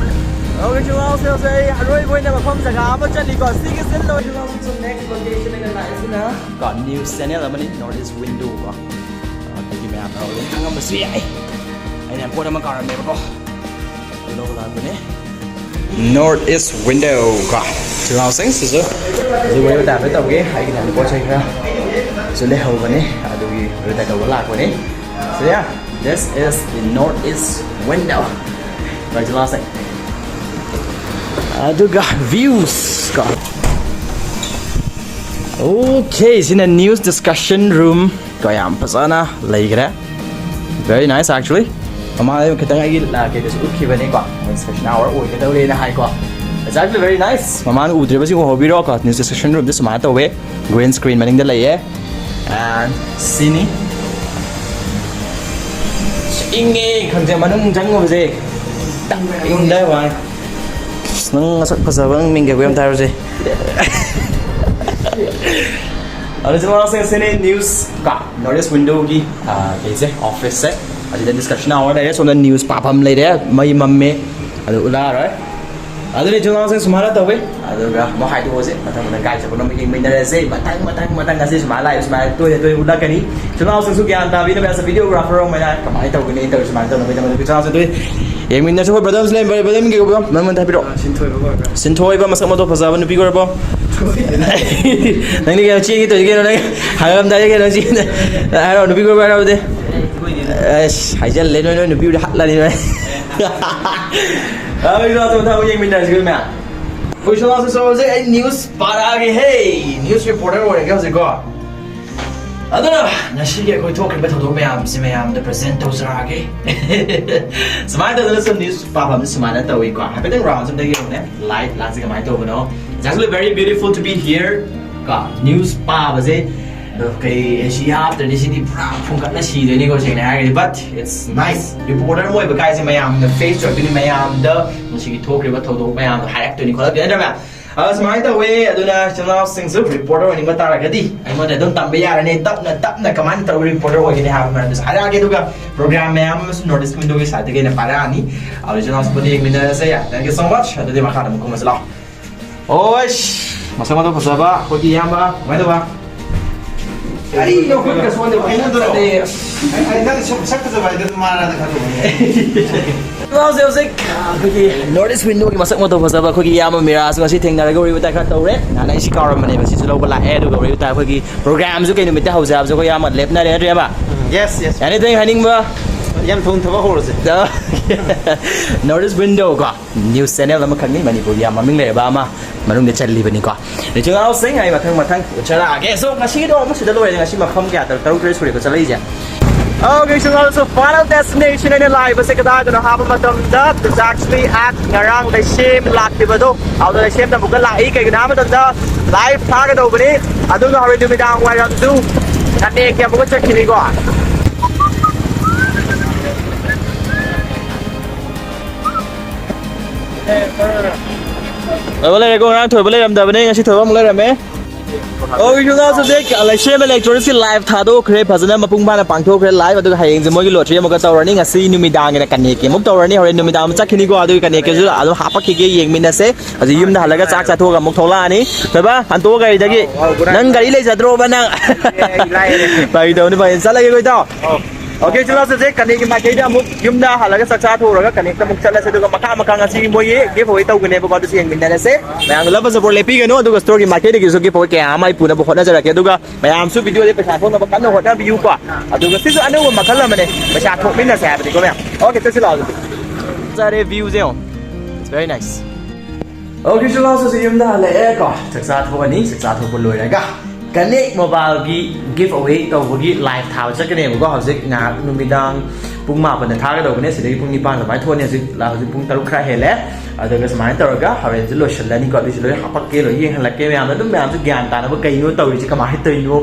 ꯑꯣꯀꯦ ꯏꯆꯤꯜ ꯏꯅꯥꯎꯁꯦ, ꯍꯧꯖꯤꯛ ꯑꯩ ꯑꯔꯣꯏꯕ ꯑꯣꯏꯅ ꯃꯐꯝ ꯖꯒꯥ ꯑꯃ ꯆꯠꯂꯤꯀꯣ꯫ ꯁꯤꯒꯤ ꯆꯤꯜꯂꯣꯏ ꯏꯆꯤꯜ ꯏꯅꯥꯎꯁꯤꯡ, ꯅꯦꯛꯁ ꯂꯣꯀꯦꯁꯟ ꯑꯩꯅ ꯂꯥꯛꯏꯁꯤꯅ ꯀꯣ ꯅ꯭ꯌꯨꯁ ꯆꯦꯅꯦꯜ ꯑꯃꯅꯤ, ꯅꯣꯔꯠ ꯏꯁ ꯋꯤꯟꯗꯣ ꯀꯣ꯫ ꯑꯗꯨꯒꯤ ꯃꯌꯥꯝꯅ ꯑꯗꯨꯝ ꯈꯪꯉꯝꯕꯁꯨ ꯌꯥꯏ꯫ ꯑꯩꯅ ꯄꯣꯠ ꯑꯃ ꯀꯥꯎꯔꯝꯃꯦꯕꯀꯣ꯫ ꯑꯗꯨ ꯂꯧꯕ ꯂꯥꯛꯄꯅꯦ꯫ ꯅꯣꯔꯠ ꯏꯁ ꯋꯤꯟꯗꯣ ꯀꯣ꯫ ꯏꯆꯤꯜ ꯏꯅꯥꯎꯁꯤꯡ ꯁꯤꯁꯨ ꯍꯧꯖꯤꯛ ꯋꯥꯔꯤ ꯋꯥꯇꯥꯏ ꯍꯥꯏꯐꯦꯠ ꯇꯧꯒꯦ꯫ ꯑꯩꯒꯤ ꯅꯍꯥꯟ ꯄꯣꯠ ꯆꯩ ꯈꯔ ꯁꯨ ꯂꯩꯍꯧꯕꯅꯦ꯫ ꯑꯗꯨꯒꯤ ꯋꯥꯔꯤ ꯋꯥꯇꯥꯏ ꯇꯧꯕ ꯂꯥꯛꯄꯅꯦ꯫ So yeah, this is the North East window. ꯀꯣ ꯏꯆꯤꯜ ꯏꯅꯥꯎꯁꯤꯡ꯫ ꯑꯗꯨꯒ ꯚ꯭ꯌꯨꯁ ꯀꯣ꯫ ꯑꯣꯀꯦ, ꯁꯤꯅ news discussion room꯫ ꯀꯣ, ꯌꯥꯝ ꯐꯖꯅ ꯂꯩꯈ꯭ꯔꯦ꯫ Very nice, actually. ꯃꯃꯥꯡꯗ ꯈꯤꯇꯪ ꯑꯩꯒꯤ ꯀꯩꯗꯁꯨ ꯎꯠꯈꯤꯕꯅꯤꯀꯣ, ꯅ꯭ꯌꯨꯁ ꯁꯦꯛꯁꯟ ꯑꯋꯥꯔ ꯑꯣꯏꯒꯗꯧꯔꯦꯅ ꯍꯥꯏꯀꯣ. It's actually very nice. ꯃꯃꯥꯡꯗ ꯎꯗ꯭ꯔꯤꯕꯁꯤꯡ ꯎꯍꯧꯕꯤꯔꯣꯀꯣ, ꯅ꯭ꯌꯨꯁ ꯁꯦꯛꯁꯟ ꯔꯨꯝꯗ ꯁꯨꯃꯥꯏꯅ ꯇꯧꯋꯦ. Green screen ꯃꯅꯤꯡꯗ ꯂꯩꯌꯦ. And ꯁꯤꯅꯤ꯫ ꯏꯪꯉꯦ, ꯈꯪꯗꯦ, ꯃꯅꯨꯡ ꯆꯪꯉꯨꯕꯁꯦ ꯏꯪꯗ ꯋꯥꯏ꯫ ꯑꯁ, ꯅꯪ ꯃꯁꯛ ꯐꯖꯕ, ꯅꯪ ꯃꯤꯡ ꯀꯩ ꯑꯝꯇ ꯍꯥꯏꯔꯨꯁꯦ꯫ ꯑꯗꯨ ꯆꯤꯟ ꯏꯅꯥꯎꯁꯤꯡ, ꯁꯤꯅꯤ ꯅ꯭ꯌꯨꯁ ꯀ North East Window ꯒꯤ, ꯑ, ꯀꯩꯁꯦ, ꯑꯣꯐꯤꯁꯁꯦ꯫ ꯑꯁꯤꯗ ꯗꯤꯁꯀꯁꯟ ꯑꯋꯥꯔ ꯂꯩꯔꯦ, ꯁꯣꯝꯗ ꯅ꯭ꯌꯨꯁ ꯄꯥꯐꯝ ꯂꯩꯔꯦ, ꯃꯩ ꯃꯝꯃꯦ, ꯑꯗꯨ ꯎꯠꯂꯛꯑꯔꯣꯏ꯫ ꯑꯗꯨꯅꯤ ꯆꯤꯟ ꯏꯅꯥꯎꯁꯤꯡ, ꯁꯨꯃꯥꯏꯅ ꯇꯧꯋꯤ꯫ ꯑꯗꯨꯒ ꯑꯃꯨꯛ ꯍꯥꯏꯗꯣꯛꯑꯁꯦ, ꯃꯊꯪ ꯃꯊꯪ ꯀꯥꯏ ꯆꯠꯄꯅꯣ ꯑꯃꯨꯛ ꯌꯦꯡꯃꯤꯟꯅꯔꯁꯦ꯫ ꯃꯊꯪ ꯃꯊꯪ ꯃꯊꯪ ꯑꯁꯤ ꯁꯨꯃꯥꯏꯅ ꯂꯥꯛꯑꯦ, ꯁꯨꯃꯥꯏꯅ ꯇꯣꯏꯅ ꯇꯣꯏꯅ ꯎꯠꯂꯛꯀꯅꯤ꯫ ꯆꯤꯟ ꯏꯅꯥꯎꯁꯤꯡꯁꯨ ꯒ꯭ꯌꯥꯟ ꯇꯥꯕꯤꯅꯕ, as a videographer ꯑꯣꯏꯅ ꯀꯃꯥꯏꯅ ꯇꯧꯒꯅꯤ ꯇꯧꯔꯤ ꯁꯨꯃꯥꯏꯅ ꯇꯧꯅꯕꯒꯤꯗꯃꯛꯇ ꯆꯤꯟ ꯏꯅꯥꯎꯁꯤꯡ ꯇꯣꯏ ꯌꯦꯡꯃꯤꯟꯅꯁꯤ꯫ ꯑꯩꯈꯣꯏ ꯕ꯭ꯔꯗꯔꯁꯨ ꯂꯩꯔꯝꯕ, ꯕ꯭ꯔꯗꯔ ꯃꯤꯡ ꯀꯩ ꯀꯧꯕ? ꯅꯪꯉꯣꯟꯗ ꯍꯥꯏꯕꯤꯔꯛꯑꯣ꯫ ꯁꯤꯟꯊꯣꯏꯕ ꯀꯧꯕ꯭ꯔꯥ? ꯁꯤꯟꯊꯣꯏꯕ, ꯃꯁꯛ ꯃꯇꯧ ꯐꯖꯕ ꯅꯨꯄꯤ ꯀꯣꯏꯔꯕꯣ? ꯅꯪꯗꯤ ꯀꯩꯅꯣ ꯆꯦꯟꯒꯦ ꯇꯧꯔꯤꯁꯤ ꯀꯩꯅꯣ? ꯅꯪ ꯍꯥꯏꯔꯝꯗꯥꯏꯗ ꯀꯩꯅꯣ ꯆꯦꯟ-, ꯍꯥꯏꯔꯣ, ꯅꯨꯄꯤ ꯀꯣꯏꯕ꯭ꯔꯥ ꯍꯥꯏꯔꯣꯗꯤ? ꯑꯁ, ꯍꯥꯏꯖꯜꯂꯦ ꯅꯣꯏ, ꯅꯣꯏ ꯅꯨꯄꯤꯕꯨꯗꯤ ꯍꯠꯂꯅꯤ ꯅꯣꯏ꯫ ꯑꯩꯈꯣꯏꯁꯨ ꯃꯊꯪ ꯑꯃꯨꯛ ꯌꯦꯡꯃꯤꯟꯅꯔꯁꯤ ꯑꯩꯈꯣꯏ ꯃꯌꯥꯝ꯫ ꯑꯩꯈꯣꯏ ꯁꯣꯝ ꯅꯥꯀꯟ ꯆꯠꯍꯧꯁꯦ, ꯑꯩ ꯅ꯭ꯌꯨꯁ ꯄꯥꯔꯛꯑꯒꯦ ꯍꯦ, ꯅ꯭ꯌꯨꯁ ꯔꯤꯄꯣꯔꯇꯔ ꯑꯣꯏꯔꯒꯦ ꯍꯧꯖꯤꯛꯀꯣ꯫ ꯑꯗꯨꯅ ꯉꯁꯤꯒꯤ ꯑꯩꯈꯣꯏ ꯊꯣꯛꯈꯤꯕ ꯊꯧꯗꯣꯛ ꯃꯌꯥꯝꯁꯤ ꯃꯌꯥꯝꯗ ꯄ꯭ꯔꯖꯦꯟ ꯇꯧꯖꯔꯛꯑꯒꯦ꯫ ꯁꯨꯃꯥꯏꯅ ꯇꯧꯗꯅ ꯁꯨꯝ ꯅ꯭ꯌꯨꯁ ꯄꯥꯐꯝꯁꯤ ꯁꯨꯃꯥꯏꯅ ꯇꯧꯏꯀꯣ꯫ ꯍꯥꯏꯐꯦꯠꯇꯪ ꯔꯥꯎꯟꯁ ꯑꯝꯇ ꯌꯦꯡꯉꯨꯅꯦ, ꯂꯥꯏꯠ ꯂꯥꯡꯁꯤ ꯀꯃꯥꯏꯅ ꯇꯧꯕꯅꯣ? It's actually very beautiful to be here. ꯀꯣ, ꯅ꯭ꯌꯨꯁ ꯄꯥꯕꯁꯦ, ꯑꯗꯣ ꯀꯩ, ꯑꯦ ꯁꯤ ꯍꯥꯞꯇ꯭ꯔꯗꯤ ꯁꯤꯗꯤ ꯄꯨꯔꯥ ꯐꯨꯡꯒꯠꯂ ꯁꯤꯗꯣꯏꯅꯤꯀꯣ, ꯁꯦꯡꯅ ꯍꯥꯏꯔꯒꯗꯤ꯫ But it's nice. ꯔꯤꯄꯣꯔꯇꯔ ꯑꯃ ꯑꯣꯏꯕ ꯀꯥꯏꯁꯦ ꯃꯌꯥꯝꯅ ꯐꯦꯁ ꯇꯧꯔꯛꯇꯣꯏꯅꯤ, ꯃꯌꯥꯝꯗ ꯉꯁꯤꯒꯤ ꯊꯣꯛꯈ꯭ꯔꯤꯕ ꯊꯧꯗꯣꯛ ꯃꯌꯥꯝꯗꯣ ꯍꯥꯏꯔꯛꯇꯣꯏꯅꯤ ꯈꯣꯠꯂꯛꯇꯣꯏꯅꯤ, ꯅꯠꯇ꯭ꯔꯥ ꯃꯌꯥꯝ? ꯑꯗꯣ ꯁꯨꯃꯥꯏꯅ ꯇꯧꯋꯦ꯫ ꯑꯗꯨꯅ ꯏꯆꯤꯜ ꯏꯅꯥꯎꯁꯤꯡꯁꯨ ꯔꯤꯄꯣꯔꯇꯔ ꯑꯣꯏꯅꯤꯡꯕ ꯇꯥꯔꯒꯗꯤ ꯑꯩꯉꯣꯟꯗ ꯑꯗꯨꯝ ꯇꯝꯕ ꯌꯥꯔꯅꯤ, ꯇꯞꯅ ꯇꯞꯅ ꯀꯃꯥꯏꯅ ꯇꯧꯔꯒ ꯔꯤꯄꯣꯔꯇꯔ ꯑꯣꯏꯒꯅꯤ ꯍꯥꯏꯕ ꯃꯔꯝꯗꯨꯁꯨ ꯍꯥꯏꯔꯛꯑꯒꯦ꯫ ꯑꯗꯨꯒ ꯄ꯭ꯔꯣꯒ꯭ꯔꯥꯝ ꯃꯌꯥꯝ ꯑꯃꯁꯨ North East Window ꯒꯤ ꯁꯥꯏꯠꯇꯒꯤ ꯑꯩꯅ ꯄꯥꯏꯔꯛꯑꯅꯤ꯫ ꯑꯗꯣ ꯏꯆꯤꯜ ꯏꯅꯥꯎꯁꯤꯡ ꯄꯨꯟꯅ ꯌꯦꯡꯃꯤꯟꯅꯔꯁꯦ꯫ Thank you so much. ꯑꯗꯨꯗꯤ ꯃꯈꯥꯗ ꯑꯃꯨꯛ ꯀꯨꯝꯃꯁꯤ ꯂꯥꯛꯑꯣ꯫ ꯑꯣꯏꯁ, ꯃꯁꯛ ꯃꯇꯧ ꯐꯖꯕ ꯑꯩꯈꯣꯏꯒꯤ ꯏꯌꯥꯝꯕ, ꯀꯃꯥꯏꯅ ꯇꯧꯕ? ꯀꯔꯤꯅꯣ ꯈꯨꯠꯀ ꯁꯣꯟꯗꯦ, ꯀꯩꯅꯣ ꯇꯧꯔꯣ? ꯐꯖꯗꯦ꯫ ꯑꯩ, ꯑꯩ ꯅꯪ ꯁꯨꯝ ꯁꯛ ꯐꯖꯕ ꯍꯥꯏꯗꯨ ꯑꯗꯨꯝ ꯃꯥꯟꯅꯗ ꯈꯜꯂꯨꯕꯅꯦ꯫ ꯍꯧꯖꯤꯛ, ꯍꯧꯖꯤꯛ ꯑꯩꯈꯣꯏꯒꯤ North East Window ꯒꯤ ꯃꯁꯛ ꯃꯇꯧ ꯐꯖꯕ ꯑꯩꯈꯣꯏꯒꯤ ꯏꯌꯥꯝꯕ ꯃꯤꯔꯥꯁꯨ ꯉꯁꯤ ꯊꯦꯡꯅꯔꯒ ꯋꯥꯔꯤ ꯋꯥꯇꯥꯏ ꯈꯔ ꯇꯧꯔꯦ꯫ ꯅꯍꯥꯟ ꯑꯩꯁꯤ ꯀꯥꯎꯔꯝꯕꯅꯦꯕ, ꯁꯤꯁꯨ ꯂꯧꯕ ꯂꯥꯛꯑꯦ꯫ ꯑꯗꯨꯒ ꯋꯥꯔꯤ ꯋꯥꯇꯥꯏ ꯑꯩꯈꯣꯏꯒꯤ ꯄ꯭ꯔꯣꯒ꯭ꯔꯥꯝꯁꯨ ꯀꯩ ꯅꯨꯃꯤꯠꯇ ꯍꯧꯁꯦ ꯍꯥꯏꯕꯁꯨ ꯑꯩꯈꯣꯏ ꯏꯌꯥꯝꯕ ꯂꯦꯞꯅꯔꯦ, ꯅꯠꯇ꯭ꯔ ꯏꯌꯥꯝꯕ? Yes, yes. Anything ꯍꯥꯏꯅꯤꯡꯕ? ꯌꯥꯝ ꯊꯨꯅ ꯊꯕꯛ ꯍꯧꯔꯁꯦ꯫ North East Window ꯀꯣ꯫ News channel ꯑꯃꯈꯛꯅꯤ, ꯃꯅꯤꯄꯨꯔꯒꯤ ꯌꯥꯝ ꯃꯃꯤꯡ ꯂꯩꯔꯕ ꯑꯃ꯫ ꯃꯅꯨꯡꯗ ꯆꯜꯂꯤꯕꯅꯤꯀꯣ꯫ ꯏꯆꯤꯜ ꯏꯅꯥꯎꯁꯤꯡ, ꯑꯩ ꯃꯊꯪ ꯃꯊꯪ ꯎꯠꯆꯔꯛꯑꯒꯦ꯫ So, ꯉꯁꯤꯒꯤꯗꯣ ꯑꯃꯨꯛ ꯁꯤꯗ ꯂꯣꯏꯔꯦ꯫ ꯉꯁꯤ ꯃꯐꯝ ꯀꯌꯥ, ꯇꯔꯨꯛ, ꯇꯔꯨꯛ ꯇꯔꯦꯠ ꯁꯨꯔꯦꯀꯣ ꯆꯠꯂꯛꯏꯁꯦ꯫ Okay, so, so final destination ꯑꯩꯅ ꯂꯥꯛꯏꯕꯁꯦ ꯀꯗꯥꯏꯗꯅꯣ ꯍꯥꯏꯕ ꯃꯇꯝꯗ, it's actually at ꯉꯔꯥꯡ ꯂꯩꯁꯦꯝ ꯂꯥꯛꯈꯤꯕꯗꯣ, ꯑꯗꯨꯗ ꯂꯩꯁꯦꯝꯗ ꯑꯃꯨꯛꯀ ꯂꯥꯛꯏ꯫ ꯀꯩꯒꯤꯅꯣ ꯍꯥꯏꯕ ꯃꯇꯝꯗ, live ꯊꯥꯒꯗꯧꯕꯅꯤ꯫ ꯑꯗꯨꯒ ꯍꯣꯔꯦꯟ ꯅꯨꯃꯤꯗꯥꯡ ꯋꯥꯏꯔꯝꯁꯨ ꯀꯅꯦꯛꯀꯤ ꯑꯃꯨꯛꯀ ꯆꯠꯈꯤꯅꯤꯀꯣ꯫ ꯊꯣꯏꯕ ꯂꯩꯔꯦꯀꯣ, ꯉꯔꯥꯡ ꯊꯣꯏꯕ ꯂꯩꯔꯝꯗꯕꯅꯦ, ꯉꯁꯤ ꯊꯣꯏꯕ ꯑꯃꯨꯛ ꯂꯩꯔꯝꯃꯦ꯫ ꯑꯣ, ꯏꯆꯤꯜ ꯏꯅꯥꯎꯁꯨ ꯍꯧꯖꯤꯛ ꯂꯩꯁꯦꯝ Electronics ꯀꯤ live ꯊꯥꯗꯣꯛꯈ꯭ꯔꯦ, ꯐꯖꯅ ꯃꯄꯨꯡ ꯐꯥꯅ ꯄꯥꯡꯊꯣꯛꯈ꯭ꯔꯦ live꯫ ꯑꯗꯨꯒ ꯍꯌꯦꯡꯁꯦ ꯃꯣꯏꯒꯤ lottery ꯑꯃꯨꯛꯀ ꯇꯧꯔꯅꯤ꯫ ꯉꯁꯤ ꯅꯨꯃꯤꯗꯥꯡꯒꯤꯅ ꯀꯅꯦꯛꯀꯤ ꯑꯃꯨꯛ ꯇꯧꯔꯅꯤ, ꯍꯣꯔꯦꯟ ꯅꯨꯃꯤꯗꯥꯡ ꯑꯃꯨꯛ ꯆꯠꯈꯤꯅꯤꯀꯣ꯫ ꯑꯗꯨꯒꯤ ꯀꯅꯦꯛꯀꯤꯁꯨ ꯑꯗꯨꯝ ꯍꯥꯄꯛꯈꯤꯒꯦ, ꯌꯦꯡꯃꯤꯟꯅꯁꯦ꯫ ꯍꯧꯖꯤꯛ ꯌꯨꯝꯗ ꯍꯜꯂꯒ ꯆꯥꯛ ꯆꯥꯊꯣꯛꯑꯒ ꯑꯃꯨꯛ ꯊꯣꯛꯂꯛꯑꯅꯤ꯫ ꯊꯣꯏꯕ, ꯍꯟꯇꯣꯛꯑꯣ ꯒꯥꯔꯤꯗꯒꯤ꯫ ꯅꯪ ꯒꯥꯔꯤ ꯂꯩꯖꯗ꯭ꯔꯣꯕ ꯅꯪ? ꯐꯥꯒꯤ ꯇꯧꯅꯤ, ꯐꯥꯒꯤ꯫ ꯆꯠꯂꯒꯦꯀꯣ, ꯏꯇꯥꯎ꯫ Okay, ꯏꯆꯤꯜ ꯏꯅꯥꯎꯁꯦ ꯀꯅꯦꯛꯀꯤ ꯃꯥꯏꯀꯩꯗ ꯑꯃꯨꯛ ꯌꯨꯝꯗ ꯍꯜꯂꯒ ꯆꯥꯛ ꯆꯥꯊꯣꯛꯎꯔꯒ ꯀꯅꯦꯛꯇ ꯑꯃꯨꯛ ꯆꯠꯂꯁꯦ꯫ ꯑꯗꯨꯒ ꯃꯈꯥ ꯃꯈꯥ ꯉꯁꯤꯒꯤ ꯃꯣꯏꯒꯤ giveaway ꯇꯧꯒꯅꯦꯕꯀꯣ, ꯑꯗꯨꯁꯨ ꯌꯦꯡꯃꯤꯟꯅꯔꯁꯦ꯫ ꯃꯌꯥꯝꯅ love support ꯂꯦꯞꯄꯤꯒꯅꯨ꯫ ꯑꯗꯨꯒ store ꯒꯤ ꯃꯥꯏꯀꯩꯗꯒꯤꯁꯨ giveaway ꯀꯌꯥ ꯑꯃ ꯑꯩ ꯄꯨꯅꯕ ꯍꯣꯠꯅꯖꯔꯛꯀꯦ꯫ ꯑꯗꯨꯒ ꯃꯌꯥꯝꯁꯨ video ꯗ ꯄꯩꯁꯥ ꯊꯣꯛꯅꯕ ꯀꯟꯅ ꯍꯣꯠꯅꯕꯤꯌꯨꯀꯣ꯫ ꯑꯗꯨꯒ ꯁꯤꯁꯨ ꯑꯅꯧꯕ ꯃꯈꯜ ꯑꯃꯅꯦ, ꯄꯩꯁꯥ ꯊꯣꯛꯃꯤꯟꯅꯁꯦ ꯍꯥꯏꯕꯅꯤꯀꯣ ꯃꯌꯥꯝ꯫ Okay, ꯆꯠꯁꯤ ꯂꯥꯛꯑꯣ ꯑꯗꯨꯗꯤ꯫ ꯆꯥꯔꯦ, view ꯁꯦ ꯌꯦꯡꯉꯣ꯫ It's very nice. Okay, ꯏꯆꯤꯜ ꯏꯅꯥꯎꯁꯨ ꯌꯨꯝꯗ ꯍꯜꯂꯛꯑꯦꯀꯣ꯫ ꯆꯥꯛ ꯆꯥꯊꯣꯛꯑꯅꯤ, ꯆꯥꯛ ꯆꯥꯊꯣꯛꯄ ꯂꯣꯏꯔꯒ Connect Mobile ꯒꯤ giveaway ꯇꯧꯕꯒꯤ live ꯊꯥꯕ ꯆꯠꯀꯅꯦꯕꯀꯣ꯫ ꯍꯧꯖꯤꯛ ꯉꯥꯏꯍꯥꯛ ꯅꯨꯃꯤꯗꯥꯡ ꯄꯨꯡ ꯃꯥꯄꯟꯗ ꯊꯥꯒꯗꯧꯕꯅꯦ, ꯁꯤꯗꯒꯤ ꯄꯨꯡ ꯅꯤꯄꯥꯟ ꯑꯗꯨꯃꯥꯏꯅ ꯊꯣꯛꯑꯅꯤ꯫ ꯍꯧꯖꯤꯛ ꯍꯧꯖꯤꯛ ꯄꯨꯡ ꯇꯔꯨꯛ ꯈꯔ ꯍꯦꯜꯂꯦ꯫ ꯑꯗꯨꯒ ꯁꯨꯃꯥꯏꯅ ꯇꯧꯔꯒ ꯍꯣꯔꯦꯟꯁꯨ ꯂꯣꯏꯁꯤꯜꯂꯅꯤꯀꯣ꯫ ꯑꯗꯨꯁꯨ ꯂꯣꯏ ꯍꯥꯄꯛꯀꯦ, ꯂꯣꯏ ꯌꯦꯡꯍꯜꯂꯛꯀꯦ ꯃꯌꯥꯝꯗ꯫ ꯑꯗꯨꯝ ꯃꯌꯥꯝꯁꯨ ꯒ꯭ꯌꯥꯟ ꯇꯥꯅꯕ, ꯀꯩꯅꯣ ꯇꯧꯔꯤꯁꯦ, ꯀꯃꯥꯏꯅ ꯇꯧꯔꯤꯅꯣ,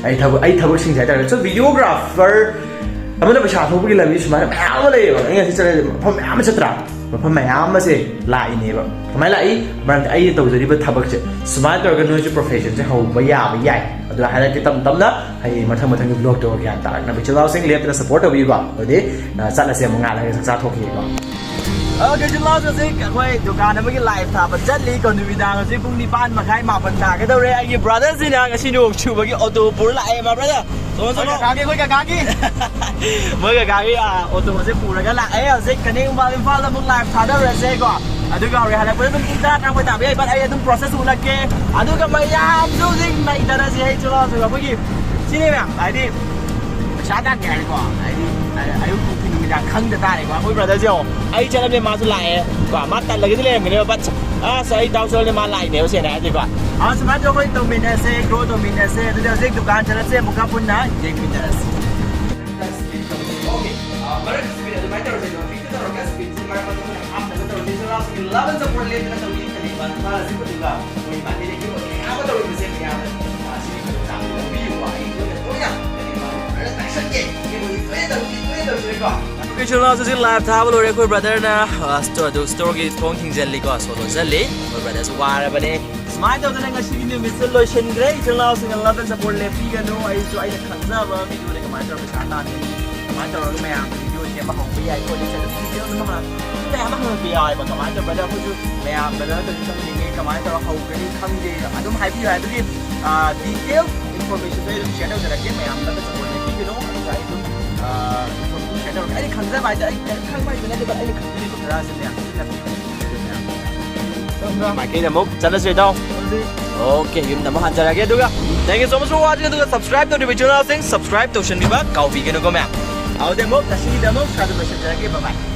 ꯑꯩ ꯊꯕꯛ, ꯑꯩ ꯊꯕꯛꯁꯤꯡꯁꯦ ꯍꯥꯏꯇꯥꯔꯦ꯫ So, videographer ꯑꯃꯅ ꯄꯩꯁꯥ ꯊꯣꯛꯄꯒꯤ ꯂꯝꯕꯤ ꯁꯨꯃꯥꯏꯅ ꯃꯌꯥꯝ ꯑꯃ ꯂꯩꯌꯦꯕ꯫ ꯑꯩ ꯉꯁꯤ ꯆꯠꯂꯦ, ꯃꯐꯝ ꯃꯌꯥꯝ ꯑꯃ ꯆꯠꯇ꯭ꯔꯥ? ꯃꯐꯝ ꯃꯌꯥꯝ ꯑꯃꯁꯦ ꯂꯥꯛꯏꯅꯦꯕ꯫ ꯀꯃꯥꯏꯅ ꯂꯥꯛꯏ? ꯃꯔꯝꯗꯤ ꯑꯩꯅ ꯇꯧꯖꯔꯤꯕ ꯊꯕꯛꯁꯦ ꯁꯨꯃꯥꯏꯅ ꯇꯧꯔꯒ ꯅꯣꯏꯁꯨ profession ꯁꯦ ꯍꯧꯕ ꯌꯥꯕ ꯌꯥꯏ꯫ ꯑꯗꯨ ꯍꯥꯏꯔꯛꯀꯦ ꯇꯞ ꯇꯞꯅ, ꯍꯌꯦꯡ ꯃꯊꯪ ꯃꯊꯪꯒꯤ vlog ꯇꯧꯔꯒ ꯒ꯭ꯌꯥꯟ ꯇꯥꯔꯛꯅꯕ꯫ ꯏꯆꯤꯜ ꯏꯅꯥꯎꯁꯤꯡ ꯂꯦꯞꯇꯅ support ꯇꯧꯕꯤꯌꯨꯀꯣ꯫ ꯑꯗꯨꯗꯤ, ꯑ, ꯆꯠꯂꯁꯦ ꯑꯃꯨꯛ ꯉꯥꯏꯍꯥꯛ ꯂꯩꯔꯒ ꯆꯥꯛ ꯆꯥꯊꯣꯛꯈꯤꯒꯦꯀꯣ꯫ Okay, ꯏꯆꯤꯜ ꯏꯅꯥꯎꯁꯤꯡ, ꯍꯧꯖꯤꯛ ꯑꯩꯈꯣꯏ ꯗꯨꯀꯥꯟ ꯑꯃꯒꯤ live ꯊꯥꯕ ꯆꯠꯂꯤ꯫ ꯀꯣ, ꯅꯨꯃꯤꯗꯥꯡ ꯍꯧꯖꯤꯛ ꯄꯨꯡ ꯅꯤꯄꯥꯟ ꯃꯈꯥꯏ, ꯃꯥꯄꯟ ꯇꯥꯒꯗꯧꯔꯦ꯫ ꯑꯩꯒꯤ brother ꯁꯤꯅ ꯉꯁꯤ ꯅꯣꯡ ꯆꯨꯕꯒꯤ auto ꯄꯨꯔ ꯂꯥꯛꯑꯦ, my brother꯫ ꯆꯣꯡꯉꯣ, ꯑꯩꯈꯣꯏ ꯆꯣꯡꯉꯣ꯫ ꯀꯀꯥꯒꯤ, ꯑꯩꯈꯣꯏ ꯀꯀꯥꯒꯤ꯫ ꯃꯣꯏ ꯀꯀꯥꯒꯤ, ꯑ, auto ꯁꯦ ꯄꯨꯔꯒ ꯂꯥꯛꯑꯦ꯫ ꯍꯧꯖꯤꯛ ꯀꯅꯦꯛ ꯃꯣꯕꯥꯏꯜ ꯏꯝꯐꯥꯜꯗ ꯑꯃꯨꯛ live ꯊꯥꯗꯔꯨꯔꯁꯦ ꯀꯣ꯫ ꯑꯗꯨꯒ ꯍꯣꯔꯦꯟ ꯍꯜꯂꯛꯄꯗ ꯑꯗꯨꯝ ꯄꯨꯡ ꯇꯔꯥ, ꯇꯔꯥꯃꯥꯊꯣꯏ ꯇꯥꯕ ꯌꯥꯏ, but ꯑꯩ ꯑꯗꯨꯝ process ꯎꯠꯂꯛꯀꯦ꯫ ꯑꯗꯨꯒ ꯃꯌꯥꯝꯁꯨ ꯍꯧꯖꯤꯛ ꯅꯩꯊꯔꯁꯦ꯫ ꯑꯩ ꯆꯤꯜ ꯏꯅꯥꯎꯁꯤꯡ ꯑꯩꯈꯣꯏꯒꯤ ꯁꯤꯅꯦ ꯃꯌꯥꯝ, ꯍꯥꯏꯗꯤ ꯄꯩꯁꯥ ꯇꯥꯟꯒꯦ ꯍꯥꯏꯔꯦꯀꯣ, ꯍꯥꯏꯗꯤ ꯑꯌꯨꯛ ꯅꯨꯡꯊꯤꯜ ꯅꯨꯃꯤꯗꯥꯡ ꯈꯪꯗ ꯇꯥꯔꯦꯀꯣ꯫ ꯑꯩꯈꯣꯏ brother ꯁꯦ ꯌꯦꯡꯉꯣ, ꯑꯩ ꯆꯠꯂꯝꯃꯦ ꯃꯥꯁꯨ ꯂꯥꯛꯑꯦ ꯀꯣ꯫ ꯃꯥ ꯇꯜꯂꯒꯗꯤ ꯂꯩꯔꯝꯒꯅꯦꯕ, but ꯑꯁ, ꯑꯩ ꯇꯥꯎ ꯁꯣꯜꯂꯦ, ꯃꯥ ꯂꯥꯛꯏꯅꯦꯕ ꯁꯦꯡꯅ ꯍꯥꯏꯔꯗꯤꯀꯣ꯫ ꯑ, ꯁꯨꯃꯥꯏꯅ ꯇꯧꯔꯒ ꯑꯩꯈꯣꯏ ꯇꯧꯃꯤꯟꯅꯁꯦ, ꯒ꯭ꯔꯣ ꯇꯧꯃꯤꯟꯅꯁꯦ꯫ ꯑꯗꯨꯗꯤ ꯍꯧꯖꯤꯛ ꯗꯨꯀꯥꯟ ꯆꯠꯂꯁꯦ, ꯑꯃꯨꯛꯀ ꯄꯨꯟꯅ ꯌꯦꯡꯃꯤꯟꯅꯔꯁꯤ꯫ Okay, ꯑ, ꯃꯔꯛꯇ speed ꯑꯗꯨꯃꯥꯏꯅ ꯇꯧꯔꯁꯦ, ꯑꯗꯣ ꯍꯧꯖꯤꯛꯇ ꯇꯧꯔꯒ speedꯁꯤ ꯃꯔꯛ ꯃꯔꯛꯇ ꯑꯩꯈꯣꯏꯅ ꯍꯥꯞꯅꯕ ꯇꯧꯔꯁꯦ꯫ ꯏꯆꯤꯜ ꯏꯅꯥꯎꯁꯤꯡꯒꯤ love and support ꯂꯦꯞꯇꯅ ꯇꯧꯕꯤꯒꯅꯤ, ꯃꯥꯅ ꯃꯥꯅ ꯁꯤ ꯄꯨꯊꯣꯛꯑꯒ ꯑꯩꯈꯣꯏ marketꯇꯒꯤ ꯄꯣꯠ ꯃꯌꯥꯝ ꯑꯃ ꯇꯧꯔꯤꯕꯁꯦ ꯃꯌꯥꯝꯅ, ꯑ, ꯁꯤꯒꯤ ꯈꯨꯗꯣꯡꯆꯥꯕꯗꯣ ꯂꯧꯕꯤꯌꯨꯀꯣ꯫ ꯑꯩ ꯂꯣꯏꯅ ꯇꯣꯏꯅ ꯀꯔꯤ ꯃꯥꯅ ꯂꯣꯏꯅ ꯇꯥꯛꯁꯟꯒꯦ꯫ ꯑꯩꯈꯣꯏ ꯇꯣꯏꯅ ꯇꯧꯁꯤ, ꯇꯣꯏꯅ ꯇꯧꯁꯤꯀꯣ꯫ Okay, ꯏꯆꯤꯜ ꯏꯅꯥꯎꯁꯤꯡ live ꯊꯥꯕ ꯂꯣꯏꯔꯦ꯫ ꯑꯩꯈꯣꯏ brotherꯅ, ꯑ, store, ꯑꯗꯨ storeꯒꯤ ꯊꯣꯡ ꯊꯤꯡꯖꯤꯜꯂꯤꯀꯣ, ꯁꯣ ꯂꯣꯟꯖꯜꯂꯤ꯫ ꯑꯩꯈꯣꯏ brotherꯁꯨ ꯋꯥꯔꯕꯅꯦ꯫ ꯁꯨꯃꯥꯏꯅ ꯇꯧꯗꯅ ꯉꯁꯤꯒꯤ ꯅꯨꯃꯤꯠꯁꯦ ꯂꯣꯏꯁꯤꯟꯈ꯭ꯔꯦ꯫ ꯏꯆꯤꯜ ꯏꯅꯥꯎꯁꯤꯡꯅ love and support ꯂꯦꯞꯄꯤꯒꯅꯨ꯫ ꯑꯩꯁꯨ ꯑꯩꯅ ꯈꯪꯖꯕ videoꯗ ꯀꯃꯥꯏꯅ ꯇꯧꯔꯒ ꯄꯩꯁꯥ ꯇꯥꯟꯒꯅꯤ, ꯀꯃꯥꯏꯅ ꯇꯧꯔꯒ ꯃꯌꯥꯝ video ꯁꯦꯝꯕ ꯍꯧꯕ ꯌꯥꯏ ꯈꯣꯠꯂꯤ, ꯑꯗꯨꯝ details ꯑꯃ ꯃꯌꯥꯝ ꯑꯃ ꯍꯪꯉꯛꯄ ꯌꯥꯎꯋꯦꯕ꯫ ꯀꯃꯥꯏꯅ ꯇꯧꯔꯒ ꯑꯩꯈꯣꯏꯁꯨ ꯃꯌꯥꯝ brother ꯅꯠꯇ꯭ꯔꯗꯤ ꯈꯪꯅꯤꯡꯉꯦ, ꯀꯃꯥꯏꯅ ꯇꯧꯔꯒ ꯍꯧꯒꯅꯤ ꯈꯪꯗꯦ, ꯑꯗꯨꯝ ꯍꯥꯏꯕꯤꯌꯨ ꯍꯥꯏꯕꯒꯤ, ꯑ, detail informationꯁꯨ ꯑꯩ ꯑꯗꯨꯝ share ꯇꯧꯖꯔꯛꯀꯦ꯫ ꯃꯌꯥꯝ love and support ꯂꯦꯞꯄꯤꯒꯅꯨ꯫ ꯑꯗꯨꯒ ꯑꯩ ꯑꯗꯨꯝ, ꯑ, information share ꯇꯧꯔꯛꯀꯦ꯫ ꯑꯩꯅ ꯈꯪꯖꯕ ꯍꯥꯏꯇꯥꯔꯦ, ꯑꯩ ꯀꯔꯤꯝ ꯈꯪꯕ ꯍꯩꯕ ꯅꯠꯇꯦꯕ, ꯑꯩꯅ ꯈꯪꯖꯕ ꯈꯔꯁꯦ ꯃꯌꯥꯝ ꯇꯥꯛꯄꯤꯌꯨ꯫ ꯃꯥꯏꯀꯩꯗ ꯑꯃꯨꯛ ꯆꯠꯂꯁꯦ, ꯏꯇꯥꯎ꯫ Okay, ꯌꯨꯝꯗ ꯑꯃꯨꯛ ꯍꯟꯖꯔꯒꯦ꯫ ꯑꯗꯨꯒ thank you so much for watching꯫ ꯑꯗꯨꯒ subscribe ꯇꯧꯗ꯭ꯔꯤꯕ ꯏꯆꯤꯜ ꯏꯅꯥꯎꯁꯤꯡ subscribe ꯇꯧꯁꯟꯕꯤꯕ ꯀꯥꯎꯕꯤꯒꯅꯨꯀꯣ, ꯃꯌꯥꯝ꯫ ꯑꯗꯨꯗꯤ ꯑꯃꯨꯛ ꯉꯁꯤꯒꯤꯗꯃꯛ ꯁ꯭ꯋꯥꯏꯗ ꯂꯣꯏꯁꯤꯟꯖꯔꯒꯦ꯫ Bye bye꯫